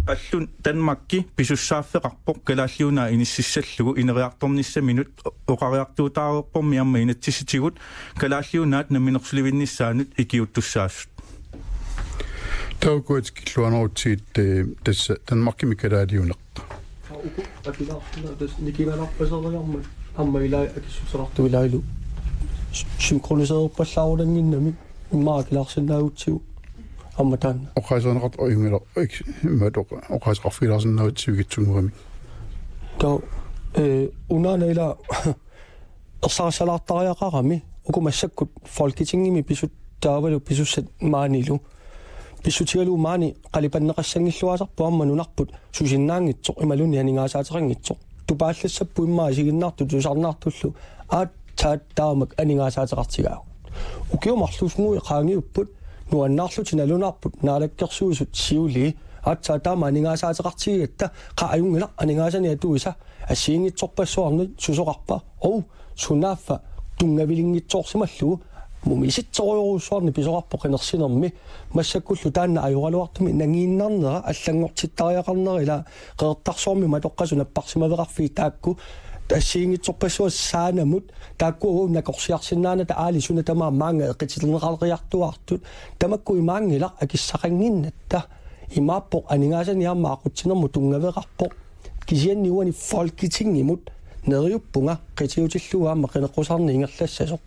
qallunaat Danmarki pisussaaffeqarpoq Kalaallit Nunaat inississallugu ineriartornissaminut. Oqariartuutaareerpormi aamma inatsisitigut Kalaallit Nunaat namminersulivinnissaanut ikiuuttussaasut. Taava uku tikilluanerutsigit, eh, tassa Danmarkimi kalaaliuneq. Uku akilaarsinnaavoq tassa nikingalarpaseriarmat aamma ilai akissuteqartut ilailu s-, synkronisererpallaarunannginnami immaqa akilaarsinnaagutsigu aamma taanna. Oqaaseqarneqartoq ajunngilaq, ik-, imaat oqa-, oqaaseqarfigilaarsinnaavutit sivikitsunnguamik. Taava, eh, unaana ila ersarissalaartariaqarami uku massakkut Folketingimi pisut taavalu pisussat maanilu. Pissutigalugu maani qalipanneqassanngilluinnarpoq aamma nunarput susinnaanngitsoq imaluunniit aningaasaateqanngitsoq. Tupaallassapput immaqa isiginnaartut tusarnaartullu aatsaat taamak aningaasaateqartigaagut. Ukiut marlunnguit qaangiupput nuannaarlutik nalunaarput Naalakkersuisut siulii aatsaat taama aningaasaateqartigigatta qaa ajunngilaq aningaasanik atuisa assigiinngitsorpassuarnik susoqarpa. Ou, sunaaffa tunngavilinngitsoorsimallugu mumisitsorujorujussuarnik pisoqarpoq qinersinermi. Massakkullu taanna ajoraluartumik nangiinnarnera allanngortittariaqarnera ila Qeqertarsuarmi matoqqasut napparsimaveqarfiit taakku assigiinngitsorpassuit saanamut taakku uagut nakorsiarsinnaanata aali suna tamaat maanga eqiterneqariartuaartut tamakku imaanngilaq akissaqannginnatta. Imaappoq aningaasanik aamma aqutsinermut tunngaveqarpoq. Kisianni uani Folketingimut neriuppunga qitiutillugu aamma qineqqusaarneq ingerlassasoq.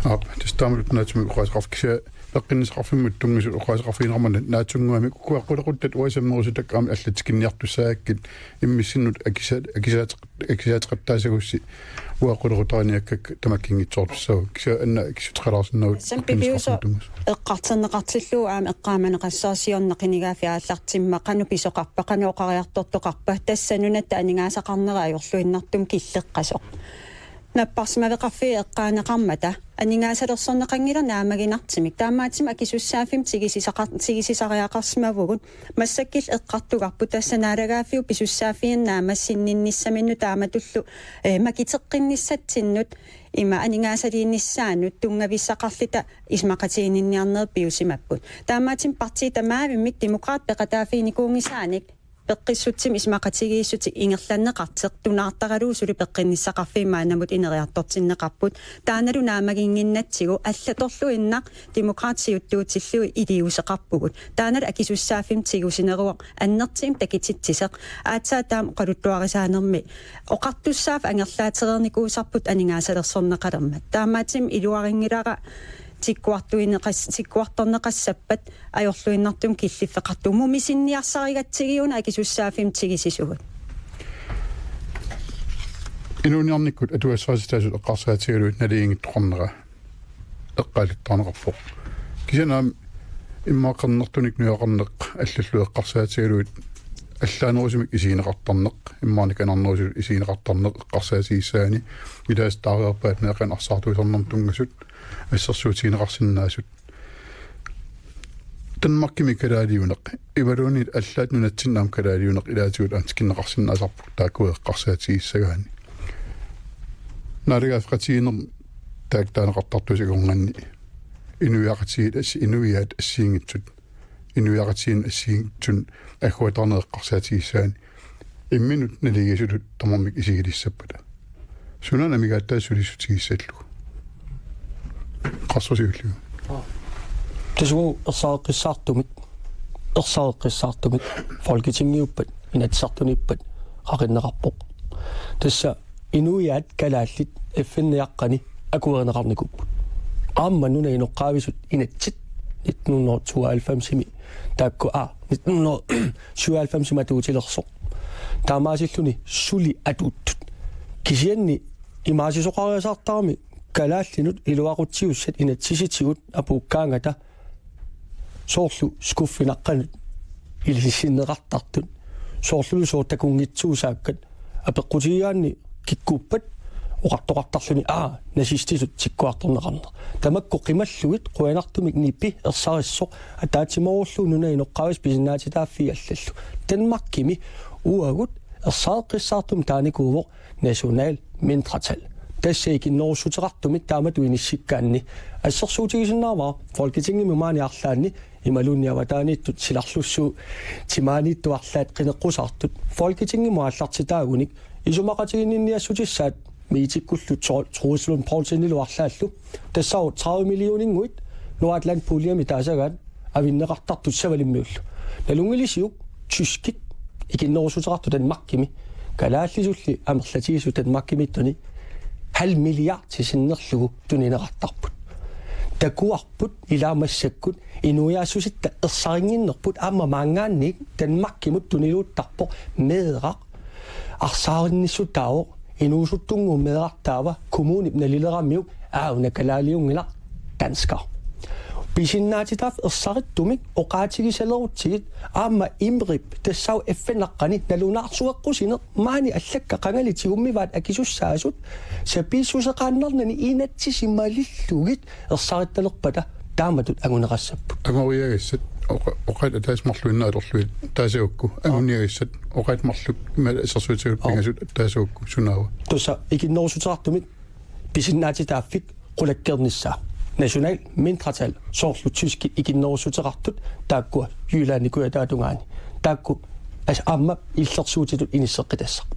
Aap, tassa taamatut naatsumik oqaaseqarf-, kisianni peqqinnissaqarfimmut tunngasut oqaaseqarfigineqarmata naatsunnguamik ukua qulequttat uanga sammerusutakka aamma allat tikinniartussaagakkit immissinnut akisa-, akisaateq-, akisaateqattaasagussi uanga qulequtariniakkakka tamakkiinngitsoortussaavugut. Kisianni anna akissuteqalaarsinnaavutit. Tassami piviusoq peqqinnissaqarfimmut tunngasut. Eqqartorneqartillugu aamma eqqaamaneqassaaq siorna qinigaaffik aallartimmat qanoq pisoqarpa, qanoq oqariartortoqarpa, tassa nunatta aningaasaqarnera ajorluinnartumik killeqqasoq. Napparsimaveqarfiit eqqaaneqarmata aningaasalersorneqanngilaq naammaginartumik. Taamaattumik akisussaaffimmik tigusisaqar-, tigusisariaqarsimavugut. Massakkut eqqartugarput tassa naalagaaffiup pisussaaffigineq naammassinninnissaminnut taamatullu, eh, makiteqqinnissatsinnik ima aningaasaliinissaannut tunngavissaqarluta isumaqatiginninniarnerit piusimapput. Taamaattumik partiit tamaavimmik Demokraatit peqataaffiginikuunngisaannik peqqissutsimik isumaqatigiissutit ingerlanneqartoq tunaartaralugu suli peqqinnissaqarfiit maannamut ineriartortinneqarput. Taannalu naammaginnginnatsigu allatorluinnaq Demokraatit siuttuutillugit iliuuseqarpugut. Taannalu akisussaaffimmik tigusineruvoq annertuumik takutitsisoq. Aatsaat taama oqaluttuarisaanermi oqartussaaffik angerlaatereernikuusarput aningaasalersorneqalermat. Taamaattumik iluarinngilara tikkuartuineqas-, tikkuartorneqassappat ajorluinnartumik killiffeqartugut. Mumisinniarsarigatsigu una akisussaaffimmik tigusisugut. Inuuniarnikkut atugassarititaasut eqqarsaatigalugit naligiinngitsoqarnera. eqqaalluarneqarpoq. Kisianni aamma immaqa qernertunik nujaqarneq allallu eqqarsaatigalugit allaanerusumik isigineqartarneq, immaqa nikanarnerusumik isigineqartarneq eqqarsaatigissagaanni, ilaasa taareerpaat meeqqanik arsaartuusarnermut tunngasut assersuutigineqarsinnaasut. Danmarkimi kalaaliuneq, imaluunniit allaat nunatsinni aamma kalaaliuneq ilaatigut aamma tikinneqarsinnaasarpoq taakku eqqarsaatigissagaanni. Naalagaaffeqatigiinnermi taakku taaneqartartussat akornanni inuiaqatigiit assi-, inuiaat assigiinngitsut, inuiaqatigiinnut assigiinngitsunik agguataarneq eqqarsaatigissagaanni imminut naligiissutut tamarmik isigilissappata. Sunaana amigaataasa sulissutigissallugu. Qassusiulliu. Tassa uagut ersareqqissaartumik, ersareqqissaartumik Folketingiuppat, Inatsisartuniippat qaqinneqarpoq. Tassa inuiaat kalaallit F N-iaqqani akuerineqarnikuupput. Aamma nunap inoqqaavisut inatsit nitten hundrede tooghalvfemsimi taakku, aa, nitten hundrede syvoghalvfemsimi atuutilersoq. Taamaasilluni suli atuuttut. Kisianni imaasisoqariasaartarami kalaallinut iluaqutsiussat inatsisitigut apuukkaangata soorlu skuffi naqqanut ilissinneqartartut. Soorlulu sooq takunngitsuusaakkat apeqqutigigaanni kikkuuppat oqartoqartarluni, aa, nazistisut tikkuartorneqarneq. Tamakku qimallugit qujanartumik nipi ersarissoq ataatsimoorullugu nunap inoqqaavisut pisinnaatitaaffiit allallu. Danmarkimi uagut ersareqqissaartumik taanikuuvoq national mindretal. Tassa ikinnerussuteqartumik taamatut inissikkaanni assersuutigisinnaavara Folketingimi maani arlaanni imaluunniit avataaniittut silarlussuu timaaniittut arlaat qineqqusaartut Folketingimut aallartitaagunik isumaqatiginninniassutissaat Metikkullu Tro-, Troels Lund Poulsenilu arlaallu. Tassa tredive millioninnguit Nordatlantic puljemi taasagaat avinneqartartut Savalimmiullu. Nalunngilisiuk tyskit ikinnerussuteqartut Danmarkimi kalaallisulli amerlatigisut Danmarkimiittuni halv milliard sinnerlugu tunineqartarput. Takuarput ilaa massakkut inuiaassusitta ersarinnginnerput aamma maanngaanniit Danmarkimut tuniluuttarpoq meeraq arsaarinnissutaavoq inuusuttunnguup meerartaava kommunip nalileramiuk aana kalaaliunngilaq dansker. Pisinnaatitaaffik ersarittumik oqaatigisalerutsigit aamma IMRIP tassaavoq F N-eqqani nalunaarsueqqusineq maani allakkat qangali tigummivaat akisussaasut sapiissuseqaannarnani inatsisit malillugit ersarittalerpata taamatut anguneqassapput. Angoriagassat oqa-, oqaat ataaseq marluinnaat atorlugit taasagukku. Anguniagassat oqaat marluk ima assersuutigalugu pingasut taasagukku sunaava. Tassa ikinnerussuteqartumik pisinnaatitaaffik qulakkeernissaa. National mindretal soorlu tyskit ikinnerussuteqartut taakkua Jyllandip kujataatungaani. Taakku as-, aamma illersuutitut inisseqqitassaq.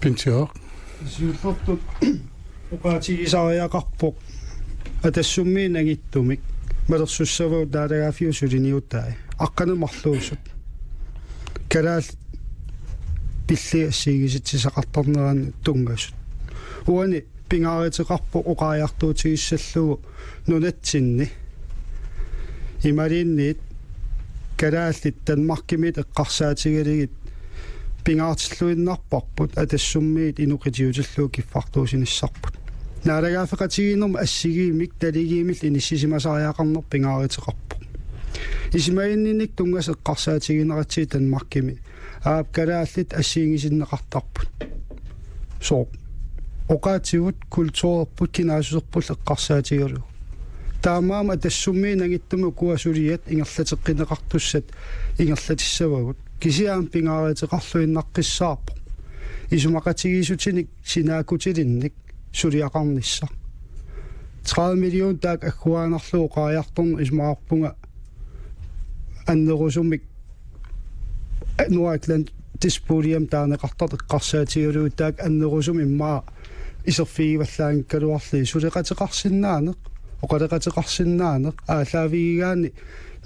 Pinsiaq. Siullertut oqaatigisariaqarpoq Atassummiit Nangittumik malersussavagut naalagaaffiup suliniutai. Aqqaneq-marluusut. Kalaallit pillit assigiinngisitsisaqartarneranut tunngasut. Uani pingaaruteqarpoq oqariartuutigissallugu nunatsinni imaluunniit kalaallit Danmarkimiit eqqarsaatigalugit pingaartilluinnarparput Atassummiit inuk qitiutillugu kiffartuusinissarput. Naalagaaffeqatigiinnermi assigiimmik naligiimmillu inissisimasariaqarneq pingaaruteqarpoq. Isumaginninnikkut tunngasut eqqarsaatigineratsigit Danmarkimi aap kalaallit assigiinngisinneqartarput. Sooq. Oqaatsigut kulturerput kinaassuserpullu eqqarsaatigalugu. Taamaammat Atassummiit Nangittumik ukua suliat ingerlateqqinneqartussat ingerlatissavagut. Kisianni pingaaruteqarluinnaqqissaarpoq isumaqatigiissutinik sinaakkutilinnik suliaqarnissaq. Tredive million taakku agguaannarlugu oqariartorneq isumaqarpunga annerusumik Nordatlantic puljemi taaneqartartut eqqarsaatigalugit taakku annerusumik immaqa iserfigivallaanngikkaluarlugit suleqateqarsinnaaneq, oqaloqateqarsinnaaneq aallaavigigaanni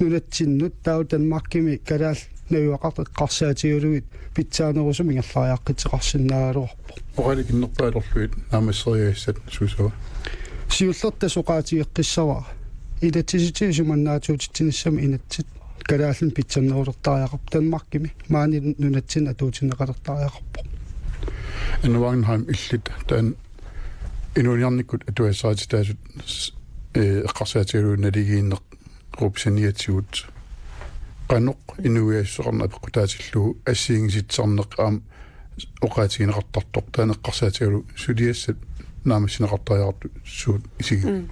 nunatsinnut taava Danmarkimi kalaallit najugaqartut eqqarsaatigalugit pitsaanerusumik ingerlariaqqitseqarsinnaagaluarpoq. Oqaatiginerpaat atorlugit naammasseriagassat suusava? Siullertut oqaatigeqqissavara. Inatsisitigut isumannaatsuutitsinissamut inatsit kalaallinik pitsannerulertariaqarpoq Danmarkimi. Maani nunatsinni atuutsinneqalertariaqarpoq. Anne Wangenheim, illit taanna Inuuniarnikkut atugassarititaasut s-, ee, eqqarsaatigalugu naligiinnerup saniatigut qanoq inuiassuseqarneq apeqqutaatillugu assigiinngitsunik aamma oqaatigineqartartoq taanna eqqarsaatigalugu suliassat naammassineqartariaqartut suut isigivat. Mm.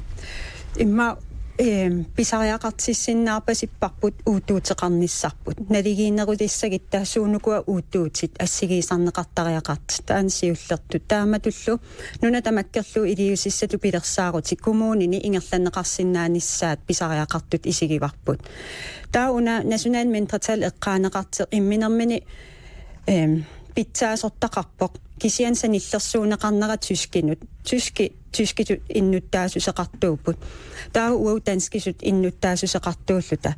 Immaqa, ehm, pisariaqartissinnaarpasipparput uuttuuteqarnissarput. Naligiinnerulissagutta suunukua uuttuutit assigiisarneqartariaqartut. Taanna siullertut. Taamatullu nuna tamakkerlugu iliuusissatut pilersaarutit kommunini ingerlanneqarsinnaanissaat pisariaqartut isigivarput. Taava una national mindretal eqqaaneqartoq imminermini, ehm, pitsaasortaqarpoq. Kisianni sanillersuunneqarnera tyskinut. Tyski, tyskisut innuttaassuseqartuupput. Taava uagut danskisut innuttaassuseqartuulluta.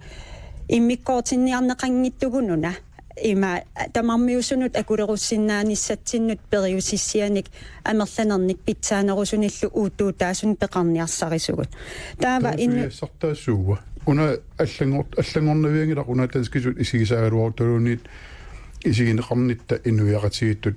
Immikkoortinniarneqanngitsugut una. Ima tamarmiusunut akulerussinnaanissatsinnut periusissianik amerlanernik pitsaanerusunillu uuttuutaasunik peqarniarsarisugut. Taava taava innu- suliassartaa suua. Una allanngor-, allanngornavianngilaq una danskisut isigisaagaluarutaluunniit isigineqarnitta inuiaqatigiittut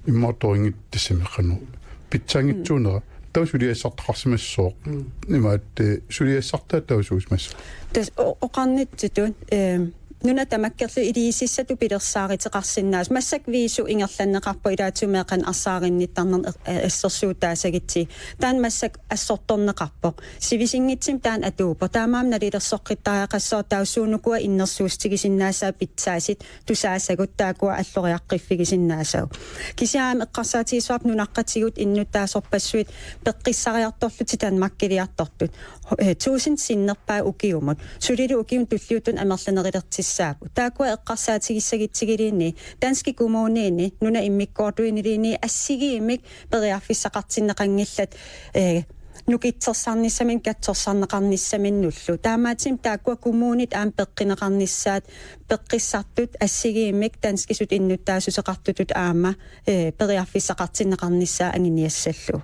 immaqa torinngit tassami qanoq pitsaanngitsuunera. Mm. Taava suliassartaqarsimassooq. Mm. Imaattoq, eh, suliassartaa taava suusimassooq. Tassa o-, oqarnitsitut, eh, nuna tamakkerlugu iliuusissatut pilersaaruteqarsinnaasut. Massakkut viisu ingerlanneqarpoq ilaatigut meeqqanik arsaarinnittarnermi, eh, assersuutaasagutsigit. Taanna massakkut assortorneqarpoq. Sivisinngitsumik taanna atuuppoq. Taamaammat nalilersoqqittariaqassaaq taava suunukua innersuussutigisinnaassaat pitsaasut tusaasagut taakkua alloriaqqiffigisinnaasagut. Kisianni aamma eqqarsaatigissavarput nunaqqatigut innuttaasorpassuit peqqissariartorlutik Danmarkiliartortut. Eh, tusind sinnerpaat ukiumut. Sulilu ukiuni tulliuttuni amerlanerulertussaapput. Taakkua eqqarsaatigissagutsiguluunniit danskit kommuniinit nunap immikkoortuiniliinit assigiimmik periarfissaqartinneqanngillat, eh, nukittorsarnissaminnik katsorsarneqarnissaminnullu. Taamaattumik taakkua kommunit aamma peqqineqarnissaat peqqissartut assigiimmik danskisut innuttaassuseqartutut aamma, eh, periarfissaqartinneqarnissaat anguniassallugu.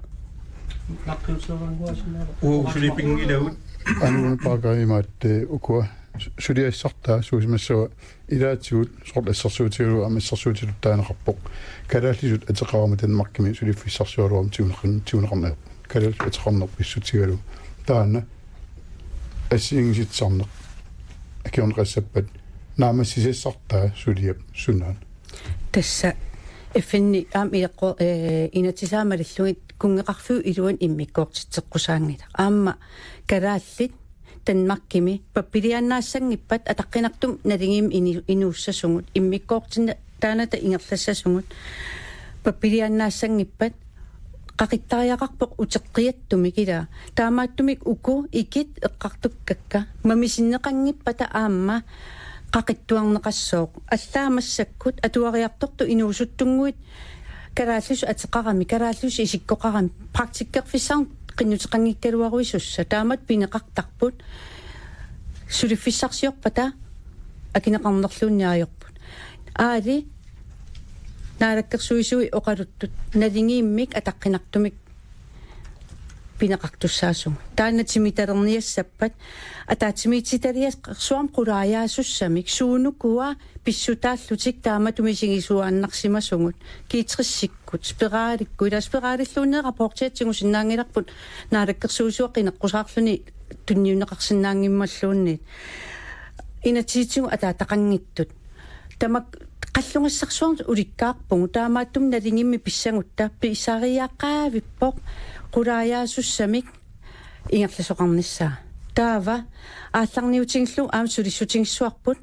Uagut suli pinngilagut. Anuuna paakarimaat, eh, ukua su-, suliassartaa suusimassava ilaatigut soorlu assersuutigalugu aamma assersuutitut taaneqarpoq. Kalaallisut ateqarami Danmarkimi suliffissarsioraluarmat tiguneqan-, tiguneqarneq. Kalaallisut ateqarneq pissutigalugu. Taanna assigiinngitsunik akiorneqassappat naammassisassartaa suliap sunaana. Tassa F N-i aamma ileqqo-, eh, inatsisaa malillugit kunngeqarfiup iluani immikkoortitseqqusaanngilaq. Aamma kalaallit Danmarkimi pappiliaannaassanngippat ataqqinartumik naligiimmik ini-, inuussasugut immikkoortinni taanata ingerlassasugut pappiliaannaassanngippat qaqittariaqarpoq uteqqiattumik ilaa. Taamaattumik uku ikit eqqartukkakka mamisinneqanngippata aamma qaqittuarneqassooq. Allaat massakkut atuariartortut inuusuttunnguit kalaallisut ateqarami, kalaallisut isikkoqarami, praktikkerfissarneq qinnuteqanngikkaluaruisussaq. Taamatut pineqartarput suliffissarsiorpata akineqarnerluunniit ajorput. Aali naalakkersuisui oqaluttut naligiimmik ataqqinartumik pineqartussaasugut. Taanna timitalerniassappat ataatsimiititaliassuarmik qulaajaasussamik suunukua pissutaallutik taamatut misigisuaannarsimasugut. G tres-ikkut, spiralikkut, ilaa spiralilluunniit rapportia tigusinnaanngilarput naalakkersuisua qineqqusaarluni tunniunneqarsinnaanngimmalluunniit. Inatsisitigut ataataqanngitsut. Tamakku qallunassarsuarmik ulikkaarpugut, taamaattumik naligiimmik pissagutta pisariaqavippoq qulaajaasussamik ingerlasoqarnissaa. Taava aallarniutigillugu aamma sulissutigissavarput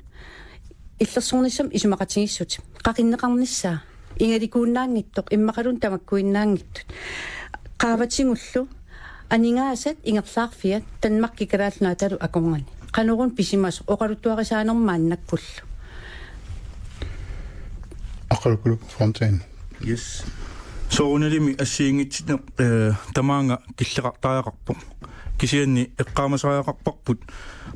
illersornissamut isumaqatigiissutit. Qaqinneqarnissaa. Ingalikuunnaanngitsoq, immaqaluunniit tamakkuinnaanngitsut. Qaavatigullu aningaasat ingerlaarfiat Danmarkip Kalaallit Nunaatalu akornanni. Qanoruna pisimasoq oqaluttuarisaanermut maannakkullu. Aqqalukkuluk Fontaine. Yes. Soorunalimi assigiinngitsunik, eh, tamaanga killeqartariaqarpoq. Kisianni eqqaamasariaqarparput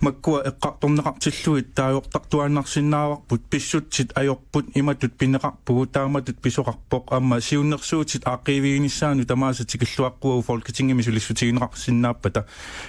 makkua eqqartorneqartillugit taagortartuaannarsinnaavarput, pissutsit ajorput, imatut pineqarpugut, taamatut pisoqarpoq, aamma siunnersuutit aaqqiiviginissaannut tamaasa tikilluaqquagut Folketingimi sulissutigineqarsinnaappata.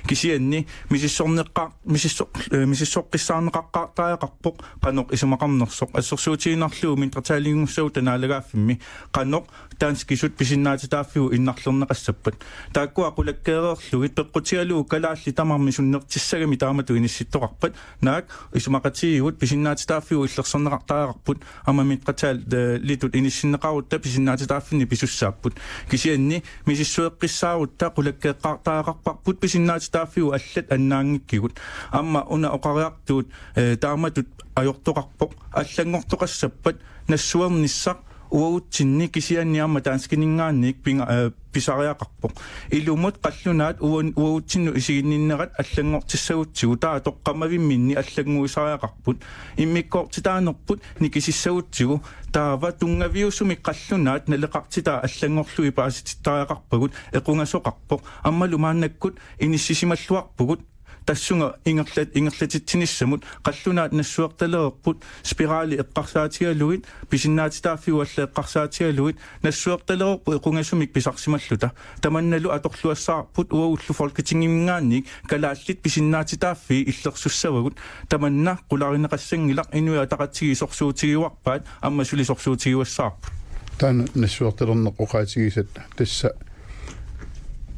Kisianni misissorneqqaar-, misissor-, eh, misissoqqissaarneqaqqaartariaqarpoq qanoq isumaqarnersoq, assersuutigiinnarlugu mindretallinngussagut naalagaaffimmi qanoq danskisut pisinnaatitaaffigut innarlerneqassappat. Taakkua qulakkeereerlugit peqqutigalugu kalaallit tamarmik sunnertissagami taamatut inissittoqarpat, naak isumaqatigiigut pisinnaatitaaffigut illersorneqartariaqarput, aamma mindretal-, eh, litut inissinneqarutta pisinnaatitaaffinnik pisussaapput. Kisianni misissueqqissaarutta qulakkeeqqaartariaqarparput pisinnaatitaaffigut allat annaanngikkigut. Aamma una oqariartuut, eh, taamatut ajortoqarpoq, allanngortoqassappat nassuernissaq uagutsinni kisianni aamma danskininngaanniit pinga-, eh, pisariaqarpoq. Ilumut qallunaat uan-, uagutsinnut isiginninnerat allanngortissagutsigu, taava toqqammavimminni allannguisariaqarput. Immikkoortitaanerput nikisissagutsigu, taava tunngaviusumik qallunaat naleqartitaa allanngorlugit paasitittariaqarpagut equngasoqarpoq. Aammalu maannakkut inissisimalluarpugut tassunga ingerlat-, ingerlatitsinissamut. Qallunaat nassuertalereerput spirali eqqarsaatigalugit, pisinnaatitaaffigut allat eqqarsaatigalugit, nassuertalereerput equngasumik pisarsimalluta. Tamannalu atorluassavarput uagullu Folketingiminngaanniit kalaallit pisinnaatitaaffii illersussavagut. Tamanna qularineqassanngilaq, Inuit Ataqatigiit sorsuutigiuarpaat aamma suli sorsuutigiuassavarput. Taanna nassuertalerneq oqaatigisat tassa,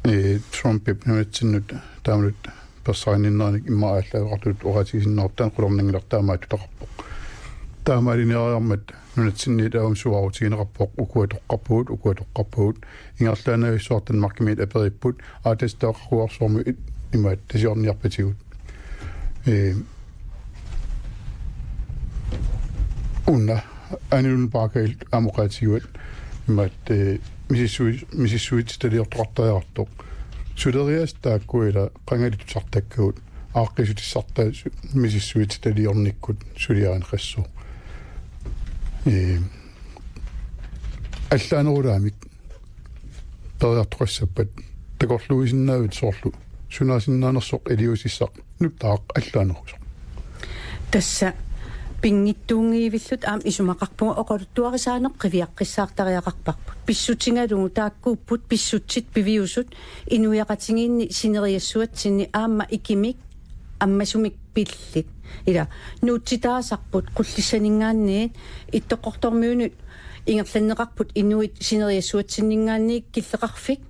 eh, Trumpip nunatsinnut taamatut persarinninneranik immaqa aallaaveqartutut oqaatigisinnaartoq taanna qularnanngilaq, taamaattutaqarpoq. Taamaalineeriarmat nunatsinniit aamma suaarutigineqarpoq, ukua toqqarpagut, ukua toqqarpagut. Ingerlaannavissumik Danmarkimiit aperipput, aa, tassa takoqqaarsuarmut it-, imaat tasiorniarpatigut. Eh, una, Anu Lund Bagge aamma oqaatigivat, imaat, eh, misissui-, misissuititaliortoqartariaqartoq. Suleriaaseq taakku ila qangali tusartakkagut, aaqqissutissartaa su-, misissuititaliornikkut suliarineqassaaq. Eh, allaanerulaamik periartoqassappat takorluuisinnaavit soorlu sunaasinnaanersoq iliuusissaq nutaaq allaanerusoq. Tassa pinngitsuunngivilluta aamma isumaqarpunga oqaluttuarisaaneq qiviaqqissaartariaqarparput. Pissutigalugu taakkuupput pissutsit piviusut inuiaqatigiinni sineriassuatsinni aamma ikimik ammasumik pillit. Ila nuutsitaasarput Qullissaninngaanniit Ittoqqortoormiunut ingerlanneqarput inuit sineriassuatsinninngaanniit killeqarfik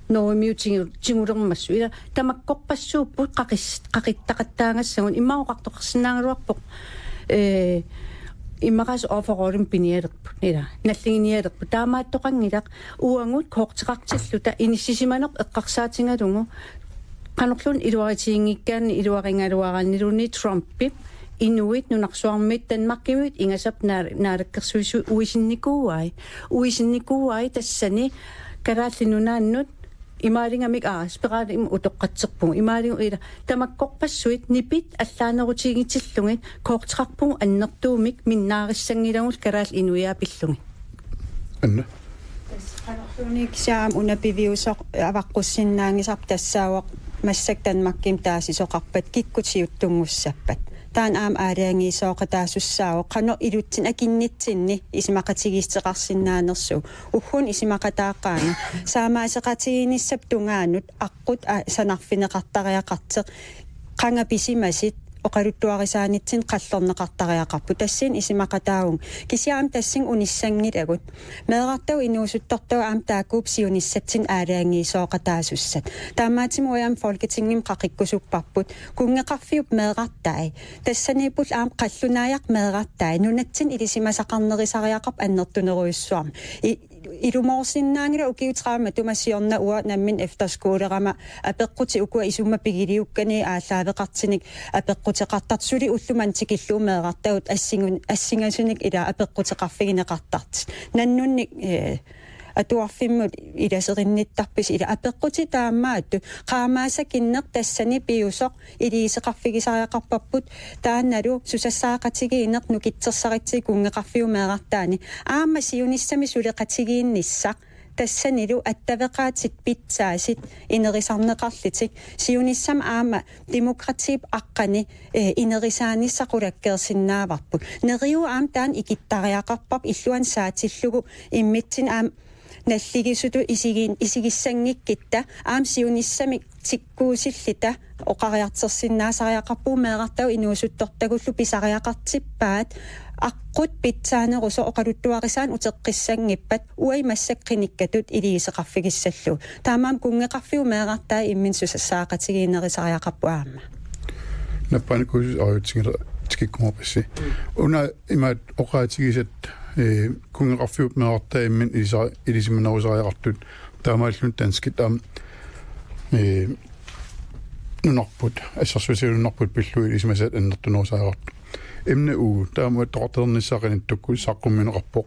Norgemiut tigu-, tigulermassuk. Ila tamakkorpassuupput qaqis-, qaqittaqattaagassagut, immaqa oqartoqarsinnaagaluarpoq, eh, immaqaasa overallimik pinialerput. Ila nalliginialerput. Taamaattoqanngilaq uagut koorteqartilluta inissisimaneq eqqarsaatigalugu qanorluunniit iluaritiginngikkaanni iluarigaluaraanniluunniit Trumpip inuit nunarsuarmiit Danmarkimiit ingasap naa-, naalakkersuisui uisinnikuuai. Uisinnikuuai tassani Kalaallit Nunaannut imaaligamik, aa, spiralimik utoqqatserpugut. Imaaligu ila tamakkorpassuit nipit allaanerutigitillugit koorteqarpugut annertuumik minnaarissanngilagut kalaallit inuiaat pillugit. Anna. Tassa qanorluunniit kisianni aamma una piviusoq avaqqussinnaanngisarput tassaavoq massakkut Danmarkimut taasisoqarpat kikkut siuttunngussappat. Taanna aamma aalajangiisooqataasussaavoq qanoq ilutsinni akinnitsinni isumaqatigiissuteqarsinnaanersugut. Ugguuna isumaqataaqaanga saamaaseqatigiinnissap tungaanut aqqut a-, sanarfineqartariaqartoq, qanga pisimasit oqaluttuarisaanitsinni qallerneqartariaqarput. Tassani isumaqataavunga. Kisianni aamma tassani unissanngilagut. Meerartagut inuusuttortagut aamma taakkuupput siunissatsinni aalajangiisooqataasussat. Taamaattumik uagut aamma Folketingimi qaqikkusupparput. Kunngeqarfiup meerartai. Tassaniipput aamma qallunaajaq meerartai. Nunatsinni ilisimasaqarnerusariaqarpoq annertunerujussuarmik. I-, ilumoorsinnaanngilaq ukiut tredive matuma siorna uanga nammineq efterskolerama apeqqutit ukua isummat pigiliukkani aallaaveqartunik apeqquteqartartut, suli ullumimut tikillugu meerartagut assingun-, assingasunik ila apeqquteqarfigineqartartut. Nannunnik, eh, atuarfimmut ilaserinnittarpisi ila apeqqutit taamaattut, qaammaassakinneq tassani piviusoq iliuuseqarfigisariaqarparput, taannalu susassaaqatigiinneq nukittorsarlugu kunngeqarfiup meerartaani. Aamma siunissami suleqatigiinnissaq tassanilu attaveqaatit pitsaasut inerisarneqarlutik siunissami aamma demokratiip aqqani, eh, inerisaanissaq qulakkeersinnaavarput. Neriup aamma taanna ikittariaqarparput illuanut saatillugu immitsinnut aamma nalligisutut isigin-, isigissanngikkutta aamma siunissamik tikkuusilluta oqariartorsinnaasariaqarpugut meerartagut inuusuttortagullu pisariaqartippaat aqqut pitsaanerusoq oqaluttuarisaaneq uteqqissanngippat uagut massakkut qinikkatut iliuuseqarfigissallugu. Taamaammat kunngeqarfiup meerartai imminut susassaqatigiinnerusariaqarput aamma. Nappaanikuususi oqaatiginngilara tikikkumaarpassi. Una imaat oqaatigisat, eh, kunngeqarfiup meerartai imminut ilisa-, ilisimanerusariaqartut taamaalilluni danskit aamma, eh, nunarput, assersuutigalugu nunarput pillugit ilisimasaat annertunerusariaqartut. Emne U, taama attoqartalernissaa qanittukkut saqqummiunneqarpoq.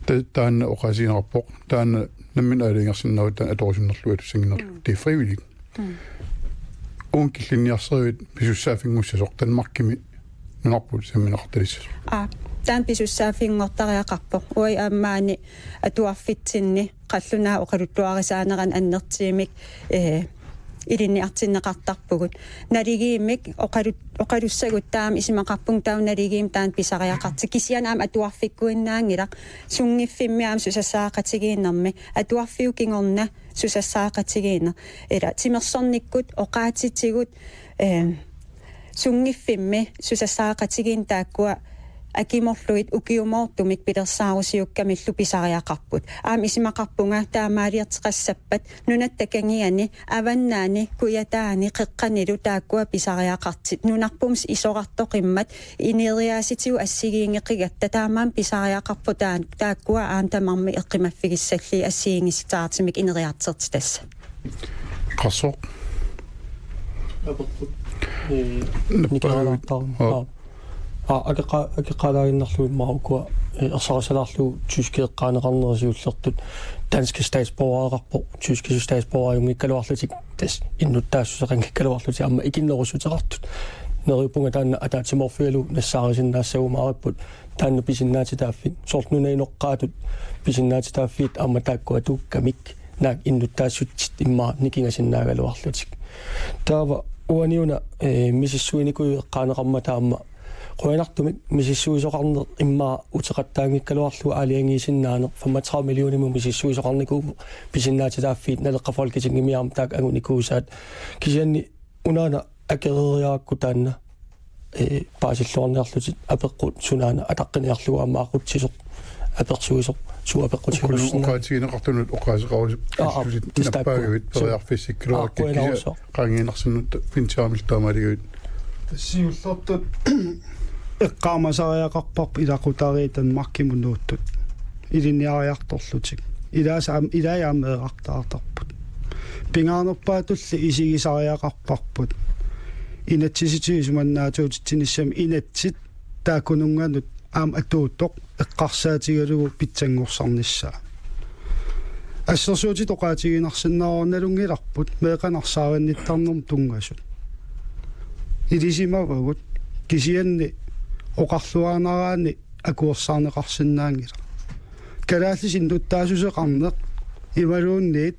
Ta-, taanna oqaatigineqarpoq. Taanna nammineq aalajangersinnaavutit taanna atorusunnerlugu atussannginnerlugu. Mm. Det er frivilligt. Mm. Uunga killinniarseruit pisussaaffinngussasoq Danmarkimi nunarput sammineqartalissasoq. Aa, taanna pisussaaffinngortariaqarpoq. Uagut aamma maani atuarfitsinni qallunaat oqaluttuarisaanerannut annertuumik, eh, ilinniartinneqartarpugut. Naligiimmik oqalu-, oqalussagut taama isumaqarpunga taava naligiimmik taanna pisariaqartoq. Kisianni aamma atuarfikkuinnaanngilaq. Sunngiffimmi aamma susassaqatigiinnermi. Atuarfiup kingorna susassaqatigiinneq. Ila timersornikkut oqaatsitigut, eh, sunngiffimmi susassaqatigiinneq taakkua akimorlugit ukiumoortumik pilersaarusiukkamillu pisariaqarput. Aamma isumaqarpunga taamaaliorteqassappat nunatta kangiani, avannaani, kujataani, qeqqanilu taakkua pisariaqartut. Nunarput isorartoqimmat ineriartortitut assigiinngeqigatta taamaammat pisariaqarput taan-, taakkua aamma tamarmik eqqumaffigissallugu assigiinngisitaartumik ineriartortitassat. Qassoq. Apeqqut. Ee, Nappaavit. Nikeralaartarami. Aa. Aa, aa, akeqqa-, akeqqaalaaginnarlugu immaqa ukua, ee, ersarissalaarlugu tyskit eqqaaneqarnerat siullertut. Danskit statsborgereqarput, tyskit statsborgerajunngikkaluarlutik, tassa innuttaassuseqanngikkaluarlutik aamma ikinnerussuteqartut. Neriuppunga taanna ataatsimoorfigalugu nassaarisinnaassagumaaripput. Taanna pisinnaatitaaffik. Soorlu nunap inoqqaatut pisinnaatitaaffiit aamma taakkua atuukkamik. Naak innuttaassutsit immaqa nikingasinnaagaluarlutik. Taava uani una, eh, misissuinikuuvoq eqqaaneqarmat aamma qujanartumik misissuisoqarneq immaqa uteqattaanngikkaluarlugu aalajangiisinnaaneq femogtredive millionimut misissuisoqarnikuuvoq pisinnaatitaaffiit Naleqqap Folketingimi aamma taakku angunikuusaat kisianni unaana akereeriarakku taanna, eh, paasilluarniarlutit apeqqut sunaana ataqqiniarlugu aamma aqutsisoq apersuisoq suut apeqqutigineqarsinnaanngillat. Ukulu oqaatigineqartunut oqaaseqarusupputit. Aa, aa, tassa taakkua. Nappaagavit periarfissikkaluarakku. Aa, qujanarsuaq. Kisianni qaangiinnarsinnut pinsiaamil taamaaligavit. Siullertut eqqaamasariaqarparput ilaqutariit Danmarkimut nuuttut ilinniariartorlutik. Ilaasa aam-, ilai aamma meerartaartarput. Pingaarnerpaatulli isigisariaqarparput. Inatsisitigut isumannaatsuutitsinissamut inatsit taakkununnganut aamma atuuttoq eqqarsaatigalugu pitsanngorsarnissaa. Assersuutitut oqaatigiinnarsinnaavarput nalunngilarput meeqqat arsaarinnittarnermut tunngasut. Ilisimavagut kisianni oqarluaannaraanni akuersaarneqarsinnaanngilaq. Kalaallisut innuttaassuseqarneq imaluunniit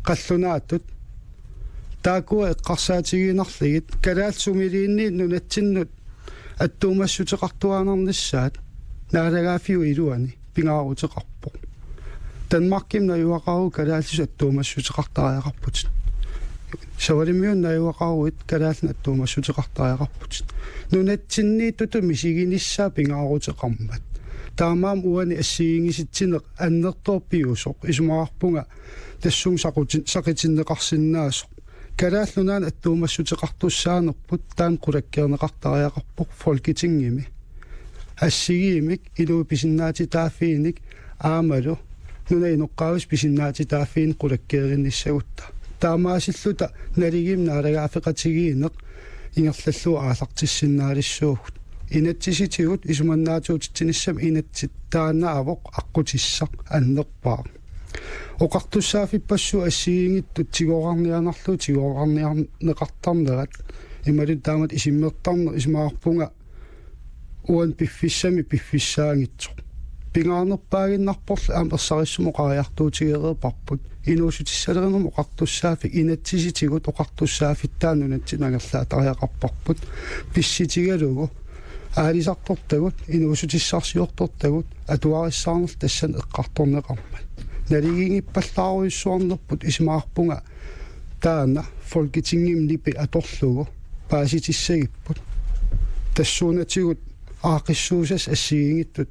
qallunaatut taakkua eqqarsaatigiinnarlugit kalaallit sumiluunniit nunatsinnut attuumassuteqartuaannarnissaat naalagaaffiup iluani pingaaruteqarpoq. Danmarkimi najugaqaruit kalaallisut attuumassuteqartariaqarputit. Savalimmiuni najugaqaruit kalaallinut attuumassuteqartariaqarputit. Nunatsinniittutut misiginissaa pingaaruteqarmat. Taamaammat uani assigiinngisitsinneq annertoorujussuusoq isumaqarpunga tassunga saqutin-, saqutinneqarsinnaasoq. Kalaallit Nunaannut attuumassuteqartussaanerput taanna qulakkeerneqartariaqarpoq Folketingimi. Assigiimmik inuit pisinnaatitaaffiinik aammalu nunap inoqqaavisut pisinnaatitaaffiinik qulakkeerinnissagutta. Taamaasilluta naligiimmik naalagaaffeqatigiinneq ingerlallugu aallartissinnaalissuugut. Inatsisitigut isumannaatsuutitsinissamut inatsit taannaavoq aqqutissaq annerpaaq. Oqartussaaffippassuit assigiinngitsut tigooqqarniarnarlugit tigooqqarniarneqartarnerat imaluunniit taamatut isummertarneq isumaqarpunga uani piffissami piffissaanngitsoq. Pingaarnerpaaginnarporlu aamma ersarissumik oqariartuutigereerparput. Inuussutissalerinermut oqartussaaffik, inatsisitigut oqartussaaffik taanna nunatsinni angerlaatariaqarparput. Pissutigalugu aalisartortagut, inuussutissarsiortortagut atuarissaarnerlu tassani eqqartorneqarmat. Naligiinngippallaarujussuarnerput isumaqarpunga taanna Folketingimi nipi atorlugu paasitissagipput. Tassuunatigut aaqqissuussassat assigiinngitsut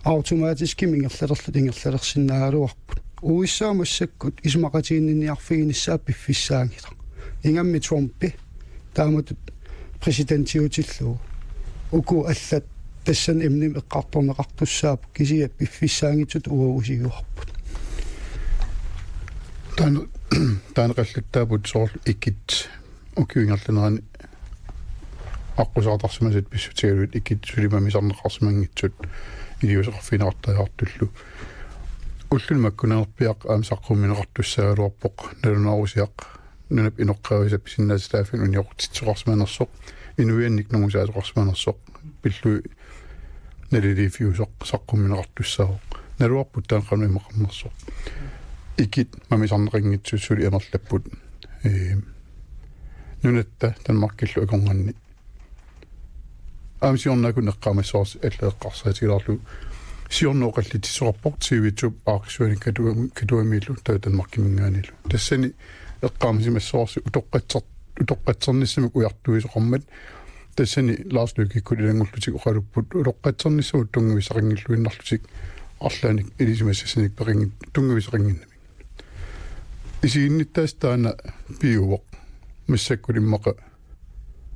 automatiskimik ingerlalerlutik ingerlalersinnaagaluarput. U S A massakkut isumaqatiginninniarfiginissaa piffissaanngilaq. Ingammik Trumpi taamatut præsidentiutillugu. Uku allat tassani emnemi eqqartorneqartussaapput, kisianni piffissaanngitsutut uagusiuarput. Taanna, taanna qalluttaapput soorlu ikit ukiup ingerlanerani aqqusaartarsimasat pissutigalugit ikit suli mamisarneqarsimanngitsut iliuuseqarfigineqartariaqartullu. Ulluni makkunarpiaq aamma saqqummiunneqartussaagaluarpoq nalunaarusiaq nunap inoqqaavisap pisinnaatitaaffimmi unioqqutitsisoqarsimanersoq, inuiannik nungusaasoqarsimanersoq, pillugit naliliiffiusoq saqqummiunneqartussaavoq. Naluarput taanna qanoq imaqarnersoq. Ikit mamisarneqanngitsut suli amerlapput. Ee, nunatta Danmarkillu akornanni. Aamma siornaakkut eqqaamassavarsi allat eqqarsaatigilaarlugu. Siorna oqallitsisoqarpoq T V to aaqqissuinik Katuami-, Katuamiillu taava Danmarkiminngaanniillu. Tassani eqqaamasimassavarsi utoqqatser-, utoqqatsernissamik ujartuisoqarmat. Tassani Lars Løkke Rasmussen ilanngullutik oqalupput utoqqatsernissamut tunngavissaqanngilluinnarlutik arlaannik ilisimasassarsiornikkut peqanngin-, tunngavissaqannginnamik. Isiginnittaasut taanna piuvoq. Massakkut immaqa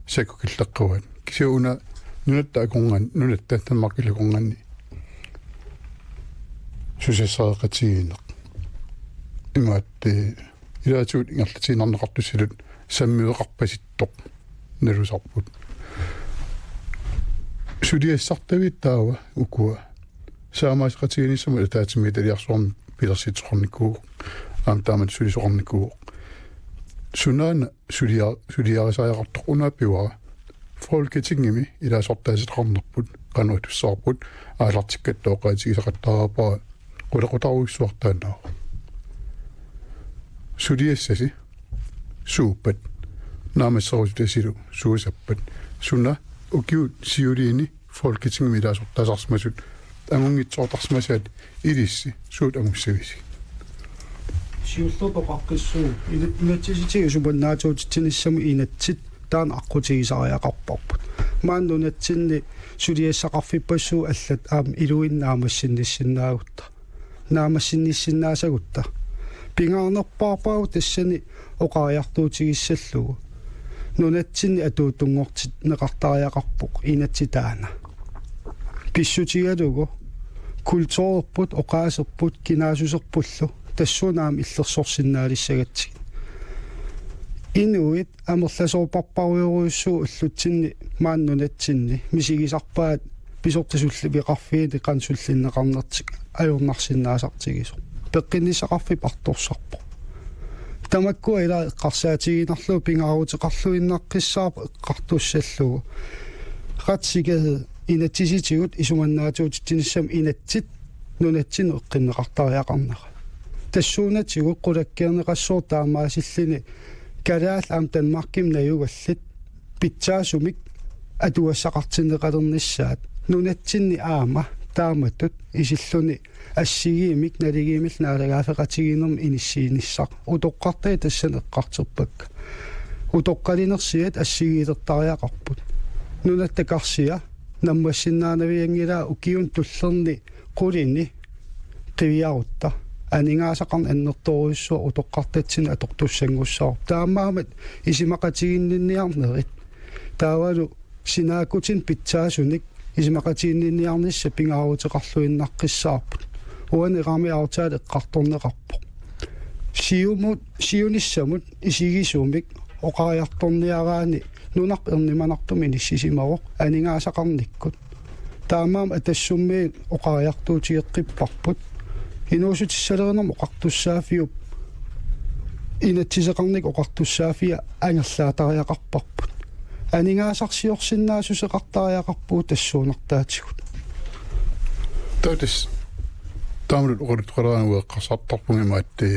sakkukilleqqavaat. Kisianni una nunatta akornanni, nunatta Danmarkillu akornanni susassaqatigiinneq. Imaattoq, ee, ilaatigut ingerlatiinnarneqartussilu sammiveqarpasittoq nalusarput. Suliassartavit taava ukua. Saamaaseqatigiinnissamut ataatsimiititaliarsuarmik pilersitsisoqarnikuuvoq. Aamma taamatut sulisoqarnikuuvoq. Sunaana sulia-, suliarisariaqartoq una pivara. Folketingimi ilaasortaatitaqarnerput, qanoq atussavarput, aallartikkatta oqaatigisaqattaarpara, qulequtaarujussuartaannaavoq. Suliassasi suuppat? Naammasserusutit asilu suusappat? Suna ukiut siuliini Folketingimi ilaasortaasarsimasut angunngitsoortarsimasaat ilissi suut angussavisi? Siullertut oqaqqissuugut. Ina-, inatsisitigut isumannaatuutitsinissamut inatsit taanna aqqutigisariaqarparput. Maani nunatsinni suliassaqarfippassuit allat aamma iluini naammassinnissinnaagutta. Naammassinnissinnaasagutta. Pingaarnerpaarpaagut tassani oqariartuutigissallugu. Nunatsinni atuuttunngortinneqartariaqarpoq inatsit taanna. Pissutigalugu kulturerput, oqaaserput, kinaassuserpullu tassuuna aamma illersorsinnaalissagatsigit. Inuit amerlasoorparparujorujussuupput ullutsinni maani nunatsinni misigisarpaat pisortat sulliveqarfiini qanoq sullinneqarnertik ajornarsinnaasartigisoq. Peqqinnissaqarfiup artorsarpoq. Tamakkua ila eqqarsaatigiinnarlugu pingaaruteqarluinnaqqissaarpoq eqqartussallugu. Retssikkerhed, inatsisitigut isumannaatuutitsinissamut inatsit nunatsinnut eqqunneqartariaqarnerat. Tassuunatigut qulakkeerneqassaaq taamaasilluni kalaallit aamma Danmarkimi najugallit pitsaasumik atugassaqartinneqalernissaat nunatsinni aamma taamatut isilluni assigiimmik naligiimmik naalagaaffeqatigiinnermik inissiinissaq. Utoqqartaat tassani eqqartorpakka. Utoqqalinersiat assigiilertariaqarput. Nunatta karsia nammassinnaanavianngilaa ukiuni tullerni qulini qiviarutta. Aningaasaqarneq annertoorujussuaq utoqqartatsinnut atortussanngussaaq. Taamaammat isumaqatiginninniarnerit taavalu sinaakkutinik pitsaasunik isumaqatiginninniarnissaq pingaaruteqarluinnaqqissaarput. Uani ramme aftale eqqartorneqarpoq. Siumut, siunissamut isigisumik oqariartorniaraanni nunarput ernumanartumik inissisimavoq aningaasaqarnikkut. Taamaammat Atassummiit oqariartuutigeqqipparput. Inuussutissalerinermut oqartussaaffiup inatsiseqarnikkut oqartussaaffia angerlaatariaqarparput. Aningaasarsiorsinnaassuseqartariaqarpugut tassuunartaatigut. Taava tassa taamatut oqaluttualeraangat eqqarsartarpunga imaattoq, ee,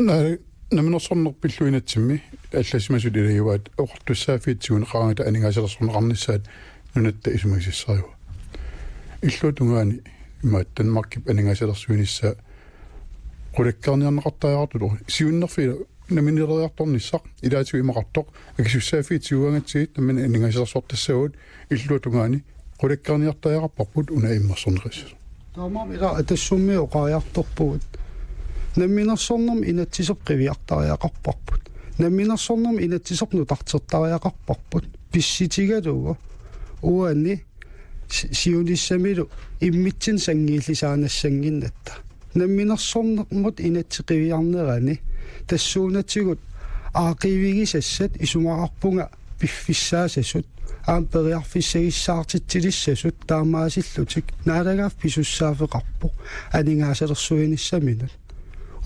na-, namminersorneq pillugu inatsimmi allassimasut ilagivaat oqartussaaffiit tiguneqaraangatta aningaasalersorneqarnissaat nunatta isumagisassarivaa. Illuatungaani imaattoq Danmarkip aningaasalersuinissaa qulakkeerniarneqartariaqartut siunnerfiit nammineerleriartornissaq ilaatigut imaqartoq akisussaaffiit tigugaangatsigit nammineq aningaasalersortassavagut illuatungaani qulakkeerniartariaqarparput una immersorneqassasoq. Taamaammat ila Atassummi oqariartorpugut. Namminersornermi inatsiseq qiviartariaqarparput. Namminersornermi inatsiseq nutartertariaqarparput. Pissutigalugu uani si-, siunissamilu immitsinnut sanngiillisaannassannginnatta. Namminersornermut inatsit qiviarnerani tassuunatigut aaqqiivigisassat isumaqarpunga piffissaasasut aamma periarfissagissaartitsilissasut taamaasillutik naalagaaffik pisussaaffeqarpoq aningaasalersuinissaminut.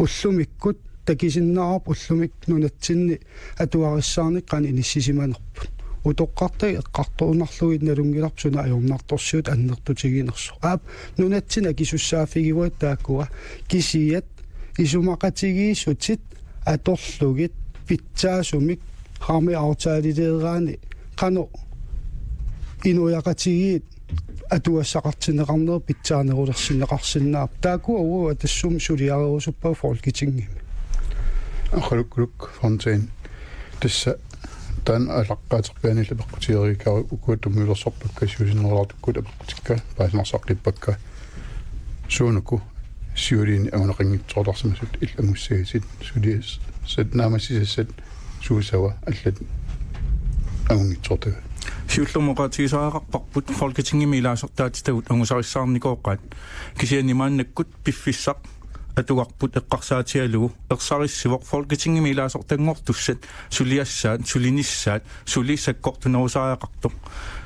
Ullumikkut takusinnaavarput ullumikkut nunatsinni atugarissaarnikkut qanoq inissisimanerput. Utoqqartut eqqartornarlugit nalunngilarput suna ajornartorsiut annertutiginersoq. Aap, nunatsinni akisussaaffigivaat taakkua kisiat isumaqatigiissutit atorlugit pitsaasumik rammaaftaleeraanni qanoq inuiaqatigiit atugassaqartinneqarnerat pitsaanerulersinneqarsinnaapput. Taakkua uagut Atassummi suliarerusuppakka Folketingimi. Aqalukkuluk Fontain. Tassa taanna aallaqqaaterpiaaniillu apeqqutigereerikkaat ukua tunngavilersorpakka siusinnerulaartukkut apeqqutikka paasinersaqqippakka. Suunuku siuliini anguneqanngitsoortarsimasut illit angussagisit suliassat naammassisassat suusava allat angunngitsoortagaat. Siullermik oqaatigisariaqarparput Folketingimi ilaasortaatitagut angusarissaarnikooqaat. Kisianni maannakkut piffissaq atugarput eqqarsaatigalugu ersarissivoq Folketingimi ilaasortanngortussat suliassaat, sulinissaat, suli sakkortunerusariaqartoq.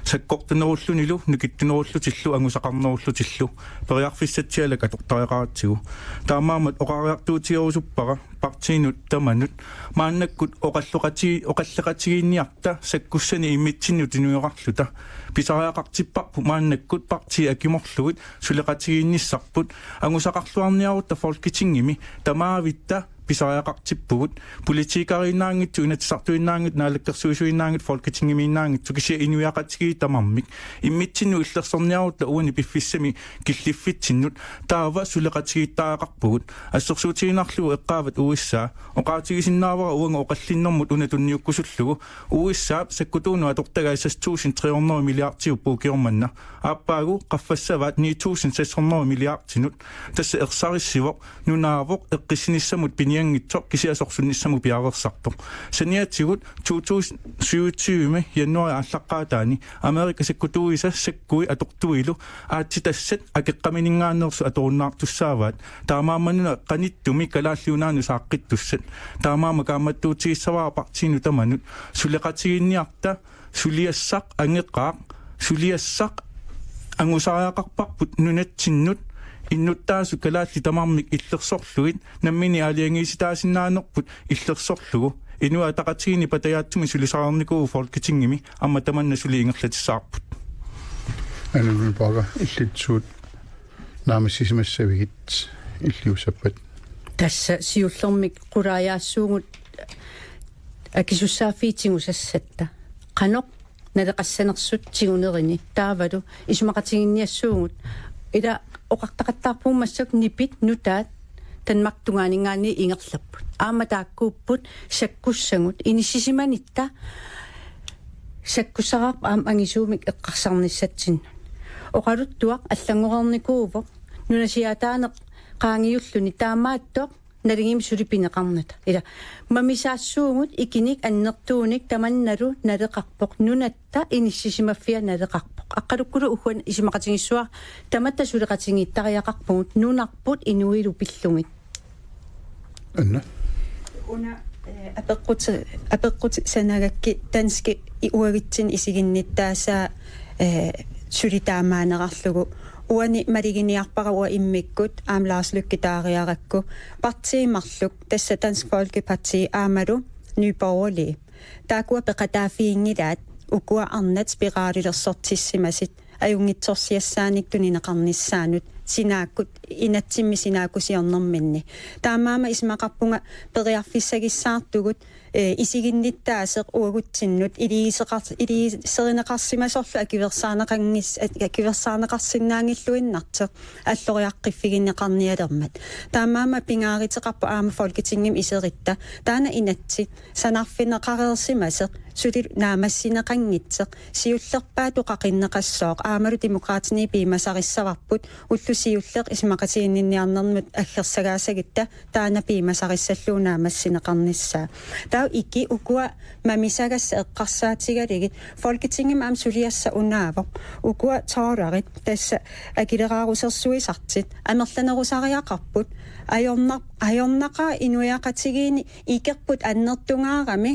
Sakkortunerullunilu nukittunerullutillu angusaqarnerullutillu periarfissatsialak atortariaqaratsigu. Taamaammat oqariartuutigerusuppara partiinut tamanut maannakkut oqalloqati-, oqalloqatigiinniarta sakkussanik immitsinnut tuniorarluta. Pisariaqartipparput maannakkut partiit akimorlugit suleqatigiinnissarput angusaqarluarniarutta Folketingimi tamaavitta pisariaqartippugut politikeriinnaanngitsut inatsisartuinnaanngitsut naalakkersuisuinnaanngitsut Folketingimiinnaanngitsut kisianni inuiaqatigiit tamarmik immitsinnut illersorniarutta uani piffissami killiffitsinnut taava suleqatigiittariaqarpugut assersuutigiinnarlugu eqqaavat U S A oqaatigisinnaavara uagut oqallinnermut una tunniukkusullugu U S A sakkutuunut atortagai seks tusind tre hundrede milliardiupput ukioq manna. Aappaagu qaffassavaat ni tusind seks hundrede milliardinut tassa ersarissivoq nunaavoq eqqissinissamut pinianngitsoq kisianni sorsunnissamut piareersartoq. Saniatigut to tusind syvogtyve januaarip aallaqqaataani Amerikap sakkutuuisa sakkui atortuilu aatsitassat akeqqamininngaanneersut atorunnaartussaavaat. Taamaammat una qanittumi Kalaallit Nunaannut saaqqittussat. Taamaammat kaammattuutigissavara partiinut tamanut suleqatigiinniarta suliassaq angeqaaq, suliassaq angusariaqarparput nunatsinnut innuttaasut kalaallit tamarmik illersorlugit nammineq aalajangiisitaasinnaanerput illersorlugu Inuit Ataqatigiinni patajaatsumik sulisariarnikuuvugut Folketingimi aamma tamanna suli ingerlatissavarput. Anu Lundbakker, illit suut naammassisimassavigit illiussappat? Tassa siullermik qulaajaassuugut akisussaaffiit tigusassatta. Qanoq naleqassanersut tigunerini taavalu isumaqatigiinniassuugut. Ila oqartaqattaarpugut massakkut nipit nutaat Danmarkip tungaaninngaanniit ingerlapput. Aamma taakkuupput sakkussagut inissisimanitta sakkussaqarput aamma angisuumik eqqarsarnissatsinnut. Oqaluttuaq allanngoreernikuuvoq nunasiaataaneq qaangiulluni taamaattoq nalingimik suli pineqarnata. Ila mamisaassuugut ikinik annertuunik tamannalu naleqarpoq nunatta inissisimaffia naleqarpoq. Aqqalukkulu uguan isumaqatigiissuaq tamatta suleqatigiittariaqarpugut nunarput inuilu pillugit. Anna. Una, eh, apeqqut-, apeqqut sanagakki danski i-, uagutsinni isiginnittaasaa, eh, suli taamaanerarlugu. Uani maluginiarpara uanga immikkut aamma Lars Løkke Thoriarakku partiit marluk tassa Dansk Folkeparti aammalu Nye Borgerlige. Taakkua peqataaffiginngilaat ukua arnat spiralilersortissimasut ajunngitsorsiassaannik tunineqarnissaanut sinaakkut, inatsimmi sinaakkusiornerminni. Taamaammat isumaqarpunga periarfissagissaartugut, eh, isiginnittaaseq uagutsinnut iliuuseqar-, iliuuserineqarsimasorlu akuersaarneqanngis-, akuersaarneqarsinnaanngilluinnartoq alloriaqqiffigineqarnialermat. Taamaammat pingaaruteqarpoq aamma Folketingimi iseritta. Taanna inatsit sanarfineqareersimasoq suli naammassineqanngitsoq, siullerpaatut qaqinneqassooq, aammalu Demokraatini piumasarissavarput ulloq siulleq isumaqatiginninniarnermut aggersagaassagutta taanna piumasarissallugu naammassineqarnissaa. Taava iki ukua mamisagassat eqqarsaatigalugit Folketingimi aamma suliassaq unaavoq. Ukua tolvit tassa akileraarusersuisartut amerlanerusariaqarput. Ajornar-, ajornaqaaq inuiaqatigiinni ikerput annertungaarami,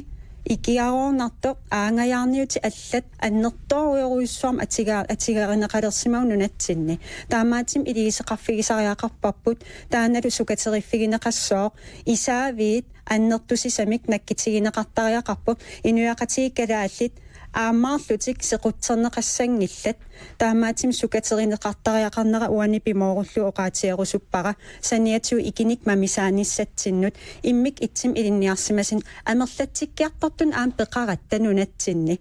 ikiaroornartoq, aanngajaarniutit allat annertoorujorujussuarmik atiga-, atigarineqalersimavoq nunatsinni. Taamaattumik iliuuseqarfigisariaqarparput, taannalu sukateriffigineqassooq, isaaviit annertusisamik nakkutigineqartariaqarpoq, inuiaqatigiit kalaallit aammaarlutik sequtserneqassanngillat. Taamaattumik sukaterineqartariaqarnera uani pimoorullugu oqaatigerusuppara, saniatigut ikinik mamisaanissatsinnut immikkut ittumik ilinniarsimasunut. Amerlatsikkiartortunut aamma peqaratta nunatsinni.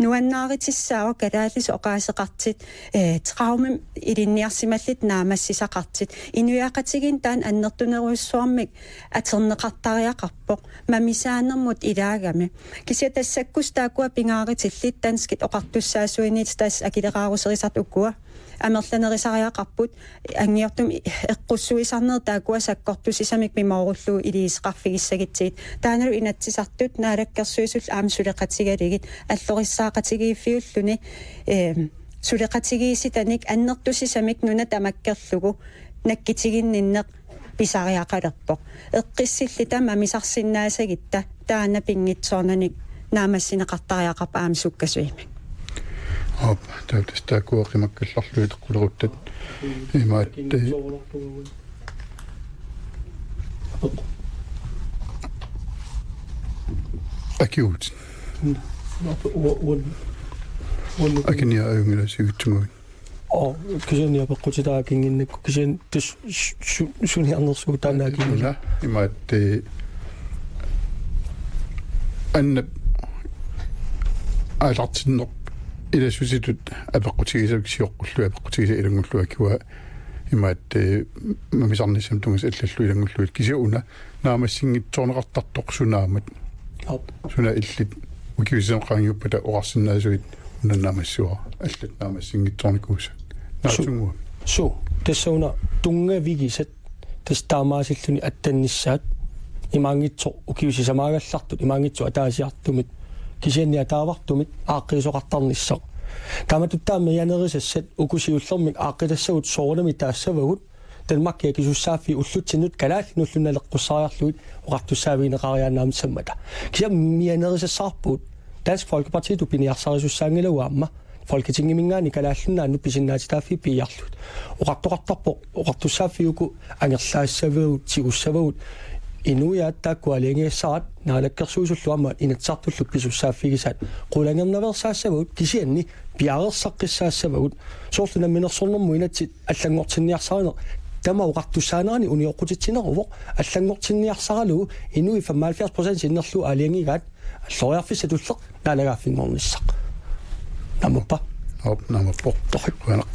Nuannaarutissaavoq kalaallisut oqaaseqartut, eh, traumamik ilinniarsimallutik naammassisaqartut. Inuiaqatigiinni taanna annertunerujussuarmik atorneqartariaqarpoq, mamisaanermut ilaagami. Kisianni tassakkuusut taakkua pingaarutillit danskit oqartussaasuinit tassa akileraaruserisaat ukua amerlanerusariaqarput, angiortumik eqqussuisarnerit taakkua sakkortusisamik pimoorullugu iliuuseqarfigissagutsigit. Taannalu Inatsisartut Naalakkersuisullu aamma suleqatigalugit, allorissaaqatigiiffiulluni, eh, suleqatigiissitanik annertusisamik nuna tamakkerlugu nakkutiginninneq pisariaqalerpoq. Eqqissilluta mamisarsinnaasagutta taanna pinngitsoornatik naammassineqartariaqarpoq aamma sukkasuumik. Aap, taava tassa taakkua qimakkallarlugit eqquleruttat imaattoq, eh, akiuutit. Akiniaat ajunngilaq sivitsunnguit. Oo, kisianni apeqqutitaaginnginnakku, kisianni tassa su-, su-, suniarnersugut taanna akiuutit. Una, imaattoq, eh, annap aallartinneq ilassutitut apeqqutigisavik sioqqullugit, apeqqutigisat ilanngullugu akivaa imaattoq, eh, mamisarnissamut tungaanut allallu ilanngullugit, kisianni una naammassinngitsoorneqartartoq sunaammat. Aap. Suna illit ukiut sisamat qaangiuppata oqarsinnaasuit una naammassivara, allat naammassinngitsoornikuusat. Su-, naatsunnguamik. Suu, tassa una tunngavigisat tassa taamaasilluni attannissaat, imaanngitsoq ukiut sisamaagallartut, imaanngitsoq ataasiartumik, kisianni ataavartumik aaqqiisoqartarnissaq. Taamatut taama mianerusassat uku siullermik aaqqitassagut soorunami taassavagut, Danmarkip akisussaaffii ullutsinnut kalaallinullu naleqqussariarlugit oqartussaavigineqariaannaamissammata. Kisianni mianerusassaarpugut, Dansk Folkeparti tupiniarsarissussaanngilagut aamma, Folketingiminngaanniit Kalaallit Nunaannut pisinnaatitaaffii piiarlugit. Oqartoqartarpoq, oqartussaaffiit uku angerlaassavagut, tigussavagut, inuiaat taakku aalajangigassaraat, Naalakkersuisullu aamma Inatsisartullu pisussaaffigisaat, qulangernaveersaassavagut, kisianni piareersaqqissaassavagut, soorlu namminersornermut inatsit allanngortinniarsarineq, tamaat oqartussaanerani unioqqutitsineruvoq, allanngortinniarsaralugu inuit femoghalvfjerds procent sinnerlugu aalajangigaat, alloriarfissaq tulleq naalagaaffinngornissaq. Naammappa? Aap, naammappoq. Torrak. Qujanaq.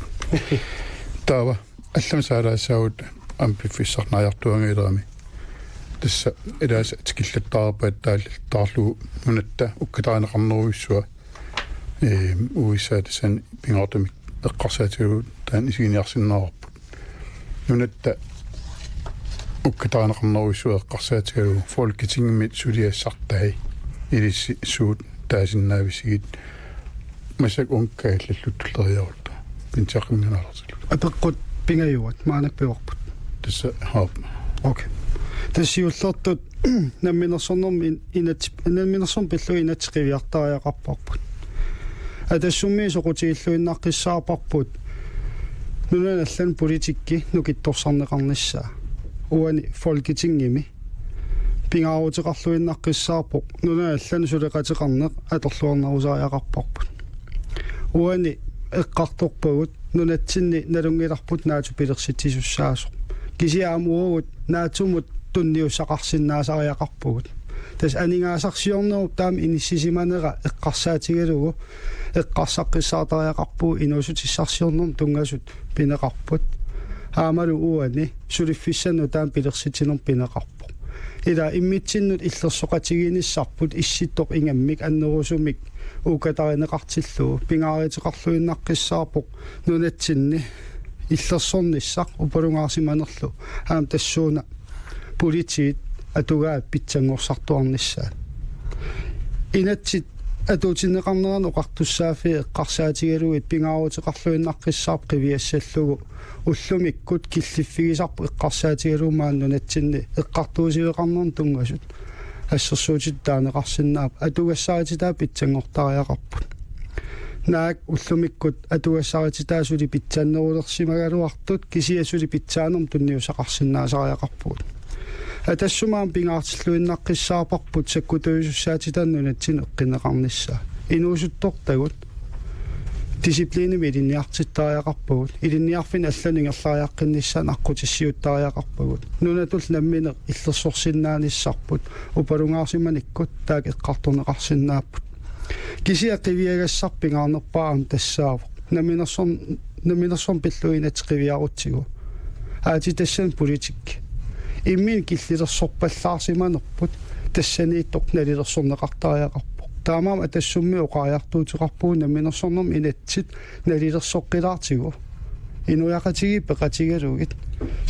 Taava allamik saalaassaagut aamma piffissaq naajartuaanngilarami. Tassa ilaasa tikilluaqqaarpaat taallittaarlugu nunatta ukkatarineqarnerujussuaq, eh, U S A tassani pingaartumik eqqarsaatigalugu taanna isiginiarsinnaavarput. Nunatta ukkatarineqarnerujussuaq eqqarsaatigalugu Folketingimi suliassartai ilissi suut taasinnaavisigit, massakkut uunga kajallalluta tulleriiaarutta. Pinsiaqqinngilaq aalartilluta. Apeqqut pingajuat maannakkut pivarput. Tassa, aap. Okay. Tassa siullertut namminersornermi in-, inat-, namminersornermut pillugit inatsit qiviartariaqarparput. Atassummi soqutigilluinnaqqissaarparput nunanut allanut politikki nukittorsarneqarnissaa. Uani Folketingimi pingaaruteqarluinnaqqissaarpoq nunanut allanut suleqateqarneq atorluarnerusariaqarparput. Uani eqqartorpagut nunatsinni nalunngilarput NATO pilersitsisussaasoq. Kisianni aamma uagut NATO-mut tunniussaqarsinnaasariaqarpugut. Tassa aningaasarsiornerup taama inissisimanera eqqarsaatigalugu eqqarsaqqissaartariaqarpugut, inuussutissarsiornermut tunngasut pineqarput. Aammalu uani suliffissannut taama pilersitsinermut pineqarpoq. Ila immitsinnut illersoqatigiinnissarput issittoq ingammik annerusumik uukatarineqartillugu pingaaruteqarluinnaqqissaarpoq nunatsinni illersornissaq upalungaarsimanerlu, aamma tassuuna politiit atugaat pitsanngorsartuarnissaat. Inatsit atuutinneqarneranut oqartussaaffii eqqarsaatigalugit pingaaruteqarluinnaqqissaarpoq qiviassallugu ullumikkut killiffigisarput eqqarsaatigalugu maani nunatsinni eqqartuussiveqarnermut tunngasut assersuutitut taaneqarsinnaapput, atugassarititaat pitsanngortariaqarput. Naak ullumikkut atugassarititaat suli pitsaannerulersimagaluartut kisianni suli pitsaanermut tunniussaqarsinnaasariaqarpugut. Atassuma aamma pingaartilluinnaqqissaarparput sakkutuujusussaatitaaneq nunatsinni eqqunneqarnissaa. Inuusuttortagut disciplinimik ilinniartittariaqarpagut. Ilinniarfinni allanut ingerlariaqqinnissaanut aqqutissiuuttariaqarpagut. Nunatullu nammineq illersorsinnaanissarput upalungaarsimanikkut taakku eqqartorneqarsinnaapput. Kisianni qiviagassarput pingaarnerpaaq aamma tassaavoq: Namminersorn-, namminersorneq pillugit inatsit qiviarutsigu. Aatsitassani politikki. Imminut killilersorpallaarsimanerput tassaniittoq nalilersorneqartariaqarpoq. Taamaammat Atassummi oqariartuuteqarpugut namminersornermi inatsit nalilersoqqilaartigu. Inuiaqatigiit peqatigalugit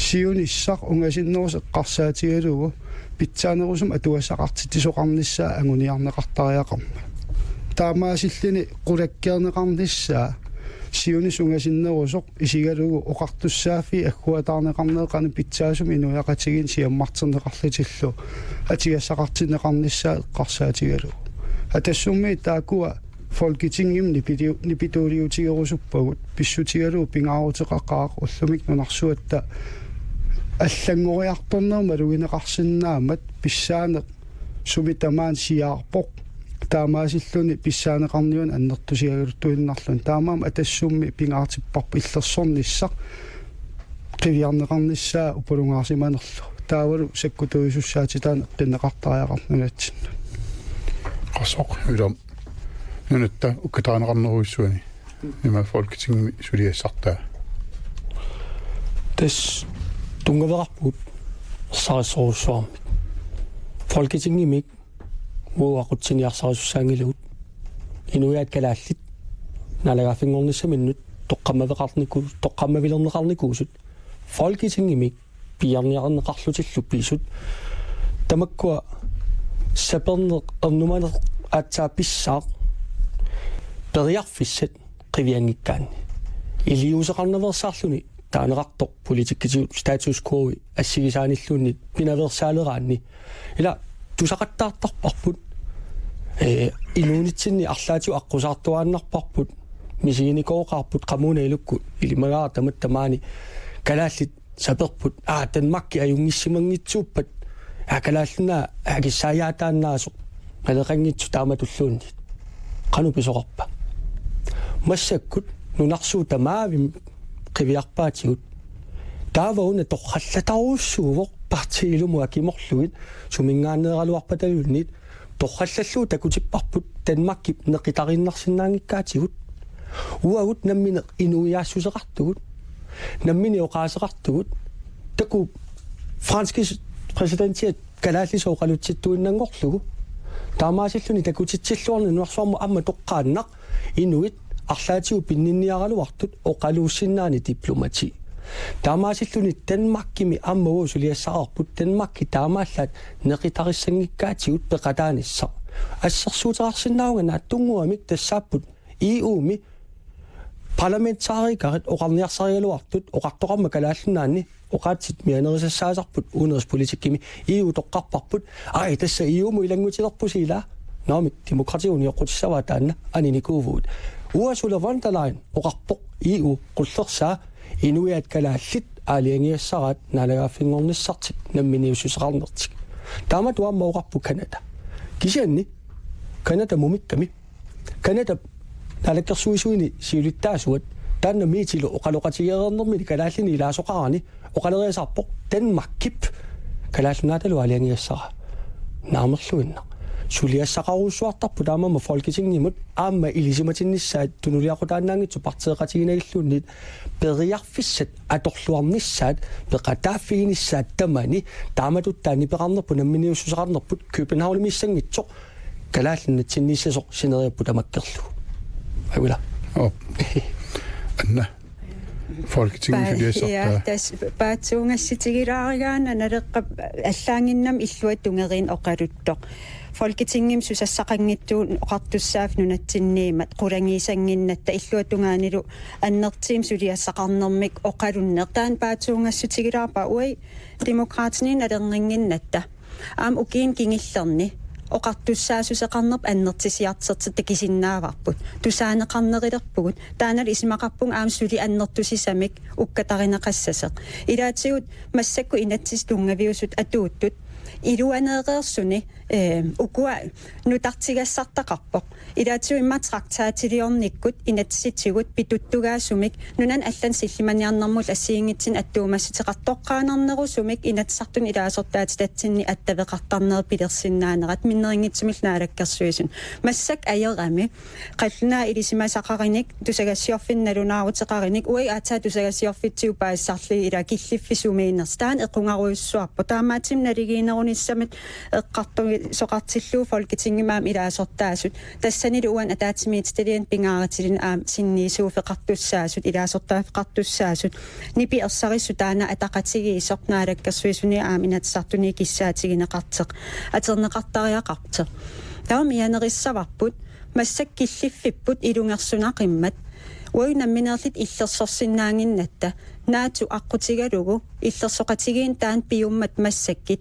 siunissaq ungasinnerusoq eqqarsaatigalugu pitsaanerusumik atugassaqartitsisoqarnissaa anguniarneqartariaqarmat. Taamaasilluni qulakkeerneqarnissaa siunissaq ungasinnerusoq isigalugu oqartussaaffii agguataarneqarnerat qanoq pitsaasumik inuiaqatigiinni siammarterneqarlutillu atugassaqartinneqarnissaa eqqarsaatigalugu. Atassummi taakkua Folketingimi nipiliu-, nipituuliutigerusuppagut, pissutigalugu pingaaruteqaqaaq ullumikkut nunarsuatta allanngoriartorneq malugineqarsinnaammat pissaaneq sumi tamaani siaarpoq. Taamaasilluni pissaaneqarniunut annertusiaraluttuinnarluni. Taamaammat Atassummi pingaartipparput illersornissaq qiviarneqarnissaa upalungaarsimanerlu. Taavalu sakkutuujusussaatitaaneq eqqunneqartariaqarpoq nunatsinnut. Qassoq, ila nunatta ukkatarineqarnerujussuani ima Folketingimi suliassartaa. Tassa tunngaveqarpugut ersarissorujussuarmik. Folketingimik uagut aqutsiniarsarisussaanngilagut. Inuiaat kalaallit naalagaaffinngornissaminnut toqqammaveqarniku-, toqqammavilerneqarnikuusut Folketingimik piiarniarneqarlutillu pisut. Tamakkua saperneq ernumaneq aatsaat pissaaq periarfissat qivianngikkaanni. Iliuuseqarnaveersaarluni taaneqartoq politikkitigut status quo assigisaanilluunniit pinaveersaaleraanni. Ila tusaqattaartarparput, ee, inuunitsinni arlaatigut aqqusaartuaannarparput, misiginikooqaarput qamuuna ilukkut ilimagaara tamatta maani kalaallit saperput, aa, Danmarki ajunngissimanngitsuuppat, aa, Kalaallit Nunaat akissaajaataannaasoq naleqanngitsoq taamatulluunniit. Qanoq pisoqarpa? Massakkut nunarsuup tamaavimmi qiviarpaatigut. Taava una torrallatarujussuuvoq partiit ilumut akimorlugit suminngaanneeraluarpataluunniit torrallallugu takutipparput Danmarkip neqitariinnarsinnaanngikkaatigut. Uagut nammineq inuiaassuseqartugut. Nammineq oqaaseqartugut. Takuuk franskit præsidentiat kalaallisut oqalutsittuinnanngorlugu. Taamaasilluni takutitsilluarnani nunarsuarmut aamma toqqaannaq inuit arlaatigut pinninniaraluartut oqaluussinnaani diplomati. Taamaasilluni Danmarkimi aamma uagut suliassaqarput Danmarki taamaallaat neqitarissanngikkaatigut peqataanissaq. Assersuuteqarsinnaavunga naatsunnguamik tassaapput E U-mi parlamentaarikarit oqarniarsarigaluartut oqartoqarmat Kalaallit Nunaanni oqaatsit mianerisassaasarput udenrigspolitikkimi E U toqqarparput, ai, tassa E U-mut ilanngutilerpusi ilaa. Naamik, demokrati unioqqutissavaa taanna, aninikuuvugut. Ursula von der Leyen oqarpoq E U qullersaa inuiaat kalaallit aalajangigassaraat naalagaaffinngornissartik namminiussuseqarnertik. Taamatut aamma oqarpoq Canada. Kisianni Canada mumikkami. Canada Naalakkersuisuini siulittaasuat taanna Miitilu oqaloqatigeereernermini kalaallinik ilaasoqarani oqaleriasaarpoq Danmarkip Kalaallit Nunaatalu aalajangigassara naamerluinnaq. Suliassaqarujussuartarpoq taamaammat Folketingimut aamma ilisimatinnissaat tunuliaqutaannaanngitsoq partiiqatiginagilluunniit periarfissat atorluarnissaat, peqataaffiginissaat tamani, taamatut taanna peqarnerput namminiussuseqarnerput Københavnimiissanngitsoq Kalaallit Nunatsinniissasoq sineriapput tamakkerlugu. Ajuula. Op. Anna. Folketingimi Pa-, suliassartaa. Ja, tassa paatsuungassutigilaarigaanni Naleqqap allaannginnami illuatungit tungerin oqaluttoq. Folketingimi susassaqanngitsugut oqartussaaffik nunatsinniimmat qulangiisannginnatta illuatungaanilu annertuumik suliassaqarnermik oqalunneq. Taanna paatsuungassutigilaarpaa uagut Demokraatini nalernginnginnatta. Aamma ukiuni kingullerni oqartussaassuseqarnerput annertusiartortitut takusinnaavarput. Tusaaneqarnerulerpugut. Taannalu isumaqarpunga aamma suli annertusisamik ukkatarineqassasoq. Ilaatigut massakkut inatsisit tunngaviusut atuuttut iluaneereersuni, eh, ukua nutartigassartaqarpoq. Ilaatigut immaqa traktatiliornikkut inatsisitigut pituttugaasumik nunanut allanut sillimaniarnermullu assigiinngitsunik attuumassuteqartoqqaannarnerusumik Inatsisartuni ilaasortaatitatsinni attaveqartarnerit pilersinnaanerat minnerunngitsumillu Naalakkersuisuni. Massakkut ajorami qallunaat ilisimasaqarinik tusagassiorfinnut nalunaaruteqarinik uagut aatsaat tusagassiorfitsigut paasisarlugit ilaa killiffik sumiinnersoq taanna equngarujussuarpoq. Taamaattumik naligiinnerunissamut eqqartugisoqartillugu Folketingimi aamma ilaasortaasut. Tassanilu uani ataatsimiititaliani pingaarutilinni aamma sinniisuuffeqartussaasut, ilaasortaaffeqartussaasut, nipi ersarissut taanna ataqatigiissoq Naalakkersuisuni aamma Inatsisartuni kissaatigineqartoq, atorneqartariaqartoq. Taava mianerissavarput, massakkut killiffipput ilungersunaqimmat. Uagut nammineerluta illersorsinnaannginnatta. NATO aqqutigalugu illersoqatigiinneq taanna piummat massakkut,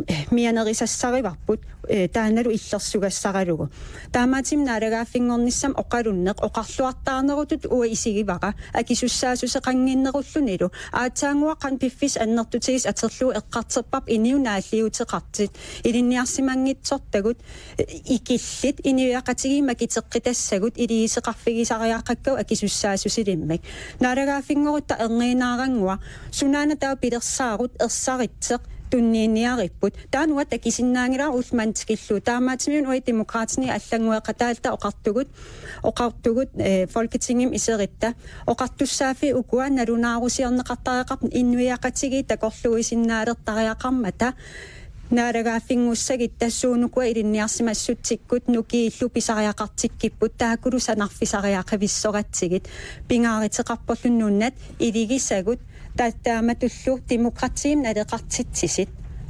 eh, mianerisassarivarput, eh, taannalu illersugassaralugu. Taamaattumik naalagaaffinngornissamut oqalunneq oqarluartaarnerutut uanga isigivara akisussaassuseqannginnerullunilu aatsaannguaq qanoq piffissaq annertutigisoq atorlugu eqqartorparput inuit naalliuteqartut ilinniarsimanngitsortagut, eh, ikillit inuiaqatigiit makuteqqitassagut iliuuseqarfigisariaqakkagut akisussaassusilimmik. Naalagaaffinngorutta erniinnaarannguaq sunaana taava pilersaarut ersaritseq tunniunniaripput. Taanna uanga takusinnaanngilara ulloq manna tikillugu. Taamaattumik uagut Demokraatini allanngueqataalluta oqartugut, oqartugut, eh, Folketingimi iserutta. Oqartussaaffiit ukua nalunaarusiorneqartariaqarput inuiaqatigiit takorluuisinnaalertariaqarmata. Naalagaaffinngussagutta suunukua ilinniarsimassutsikkut nukiillu pisariaqartikkipput taakkulu sanarfisariaqavissoratsigit pingaaruteqarporlu nunat iligisagut ta-, taamatullu demokratiimik naleqartitsisut.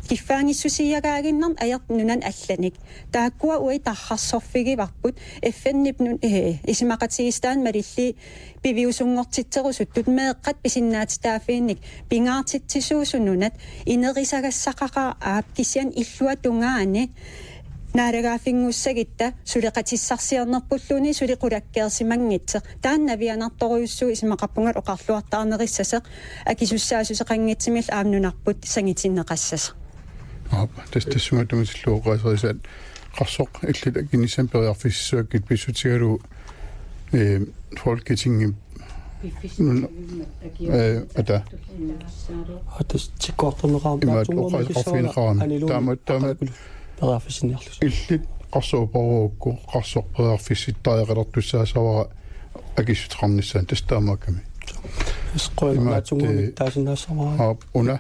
Kiffaanngissusiiagaaginnarneq ajortoq nunanut allanik. Taakkua uagut tarrarsorfigivarput F N-ip nun-, eh, isumaqatigiissutaanut malillugit piviusunngortitserusuttut meeqqat pisinnaatitaaffiinnik pingaartitsisuusut nunat inerisagassaqaqaaq aap kisianni illuatungaani naalagaaffinngussagutta suleqatissarsiornerpulluunniit suli qulakkeersimanngitsoq. Taanna navianartorujussuuvoq isumaqarpunga oqarluartaarnerissasoq akisussaassuseqanngitsumillu aamma nunarput sangutinneqassasoq. Aap, tassa tassunga tamatillu oqaaserisat qarsoq illit akinissamut periarfissisuakkit pissutigalugu, eh, Folketingip nun-, eh, ata. Atas tikkuartorneqarami imaat taatsunnguamik oqaaseqarfigineqarami. Aniluunniit taama, taama aqalukkulu periarfissinniarlusi. Illit qarsoq uparuukku qarsoq periarfissittariaqalertussaassavara akissuteqarnissaanut tassa taamaakkami. Isqola imaat, taatsunnguamik eh, taasinnaassavara. Aap, una.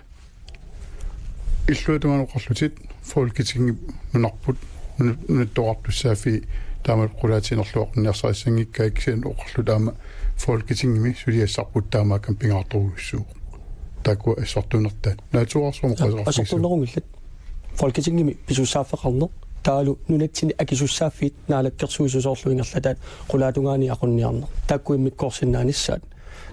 Illuatungaanut oqarlutit Folketingip nunarput nunat-, nunattoqartussaaffii taama qulaatiinerluaqunniarsarissanngikkaa kisianni oqarlutit aamma Folketingimi suliassarput taamaakkami pingaartorujussuuvoq. Taakkua assortuunnertaat. Naatsuarsuarmik oqaaseqarfigissavat. Assortuunnerunngillat. Folketingimi pisussaaffeqarneq taavalu nunatsinni akisussaaffiit naalakkersuisut soorlu ingerlataat qulaatungaani aqunniarneq. Taakku immikkoorsinnaanissaat.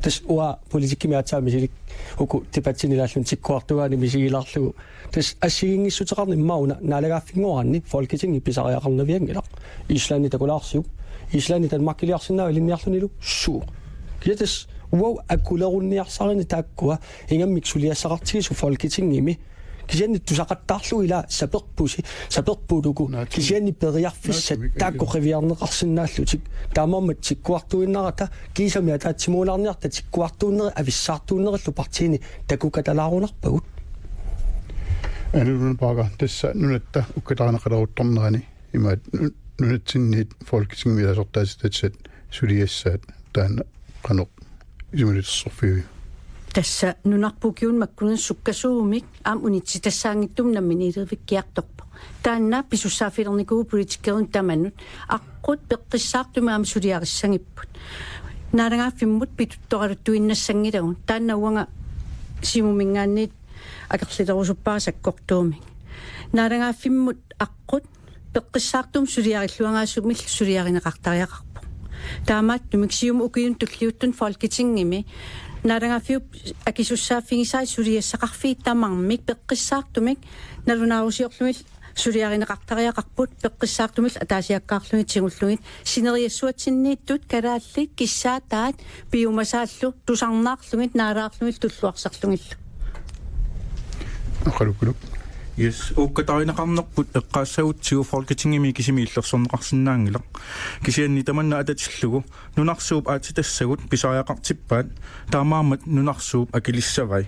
Tassa uanga politikkimi aatsaat misilik uku debattini ilaalluni tikkuartugaani misigilaarlugu. Tassa assigiinngissuteqarneq immaqa una naalagaaffinngoraanni Folketingi pisariaqarnavianngilaq. Islandi takulaarsiuk. Islandi Danmarkiliarsinnaavoq ilinniarlunilu suu. Ja tassa uagut akulerunniarsarineq taakkua ingammik suliassaqartigisut Folketingimi Kisianni tusaqattaarlugu ila saperpusi, saperpulugu. Naatsunik. Kisianni periarfissat naatsunik, taakku qiviarneqarsinnaallutik. Taamaammat tikkuartuinnarata kiisami ataatsimuulaarniarta tikkuartuunneri avissaartuunnerillu partiini takukatalaarunarpagut. Anu Luna Bagger, tassa nunatta ukkatarineqaleruttornerani imaat nu-, nunatsinniit Folketingimi ilaasortaatitassat suliassaat taanna qanoq isumalilersorfigiviuk? Tassa nunarput ukiuni makkunani sukkasuumik aamma unitsitassaanngitsumik namminiilivikkiartorpoq. Taanna pisussaaffilernikuuvoq politikerinut tamanut aqqut peqqissaartumik aamma suliarissagipput. Naalagaaffimmut pituttoraluttuinnassanngilagut. Taanna uanga Siumuminngaanniit akerlilerusuppara sakkortuumik. Naalagaaffimmut aqqut peqqissaartumik suliarilluagaasumillu suliarineqartariaqarpoq. Taamaattumik Siumup ukiuni tulliuttuni Folketingimi naalagaaffiup akisussaaffigisai suliassaqarfiit tamarmik peqqissaartumik nalunaarusiorlugit suliarineqartariaqarput, peqqissaartumillu ataasiakkaarlugit tigullugit sineriassuatsinniittut kalaallit kissaataat piumasaallu tusarnaarlugit naalaarlugit tulluarsarlugillu. Aqalukkuluk. Yes, ukkatarineqarnerput eqqaassagutsigu Folketingimi kisimi illersorneqarsinnaanngilaq. Kisianni tamanna atatillugu nunarsuup aatsitassagut pisariaqartippaat, taamaammat nunarsuup akilissavai.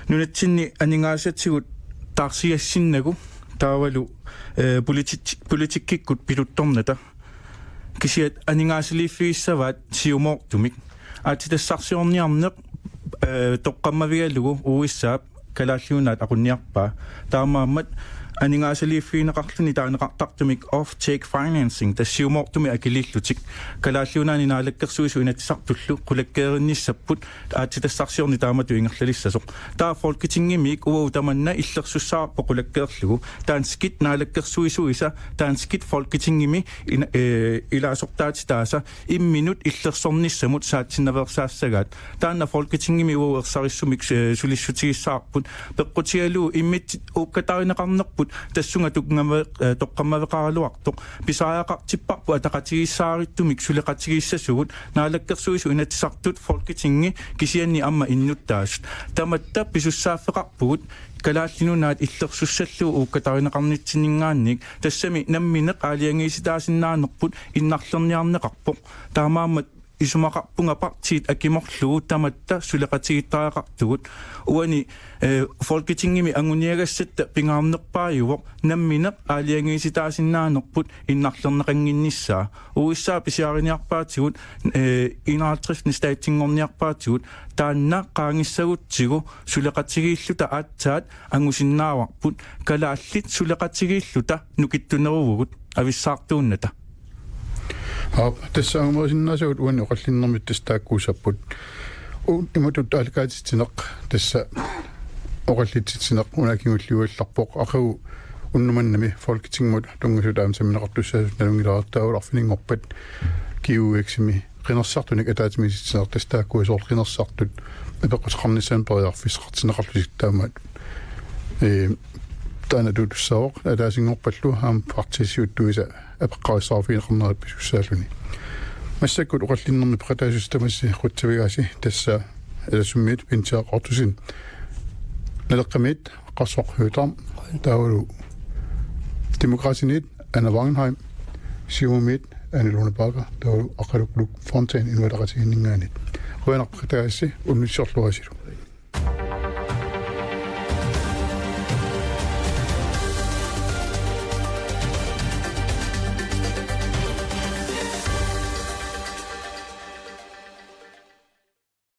Nunatsinni aningaasatigut taarsiassinnagu taavalu, eh, politik-, politikkikkut pituttornata. Kisiat aningaasaliiffigissavaat siumoortumik. Aatsitassarsiorniarneq, eh, toqqammavigalugu U S A-p Kalaallit Nunaat aqunniarpaa. Taamaammat aningaasaliiffigineqarluni taaneqartartumik offtake financing, tassa siumoortumik akiliillutik. Kalaallit Nunaanni naalakkersuisut inatsisartullu qulakkeerinnissapput aatsitassarsiorneq taamatut ingerlalissasoq. Taava Folketingimiit uagut tamanna illersussaavoq qulakkeerlugu. Danskit naalakkersuisuisa, danskit Folketingimi in-, eh, ilaasortaatitaasa imminut illersornissamut saatsinnaveersaassagaat. Taanna Folketingimi uagut ersarissumik, eh, sulissutigissavarput. Peqqutigalugu immitsinnut ukkatarineqarnerput tassunga tunngamme-, eh, toqqammaveqaraluartoq. Pisariaqartipparput ataqatigiissaarittumik suleqatigiissasugut, naalakkersuisut inatsisartut, Folketingi kisianni aamma innuttaasut. Tamatta pisussaaffeqarpugut Kalaallit Nunaat illersussallugu ukkatarineqarnitsinninngaanniit, tassami nammineq aalajangiisitaasinnaanerput innarlerniarneqarpoq. Taamaammat isumaqarpunga partiit akimorlugu tamatta suleqatigiittariaqartugut. Uani, eh, Folketingimi anguniagassatta pingaarnerpaajuvoq nammineq aalajangiisitaasinnaanerput innarlerneqannginnissaa. U S A pisiariniarpaatigut, eh, enoghalvtredsende statinngorniarpaatigut, taanna qaangissagutsigu suleqatigiilluta aatsaat angusinnaavarput, kalaallit suleqatigiilluta nukittuneruvugut avissaartuunnata. Aap, tassa angumerisinnaasavut uani oqallinnermit tassa taakkuussapput. U-, imatut aallakaatitsineq, tassa oqallitsitsineq una kingulliugallarpoq, aqagu unnuk manna Folketingimut tunngasut aamma sammineqartussaasut nalunngilaartaavut arfininngorpat G U X-imi qinersisartunik ataatsimiititsineq, tassa taakku soorlu qinersisartut apeqquteqarnissaannut periarfissaqartinneqarlutik taamaat. Ee, taanna atuutussaavoq, ataasinngorpallu aamma partiit siuttuisa apeqqarissaarfigineqarnerat pisussaalluni. Massakkut oqallinnermi peqataassuseq tamassi qutsavigaasi, tassa Alassumiit Pincha Qaqortusin, Naleqqamiit Qassoq Høegh-Dam, taavalu Demokraatiniit Anna Wangenheim, Siumumiit Anu Lone Bagger, taavalu Aqalukkuluk Fontain Inuit Ataqatigiinninngaanniit. Qujanaq peqataassi, unnussiorluarisilu.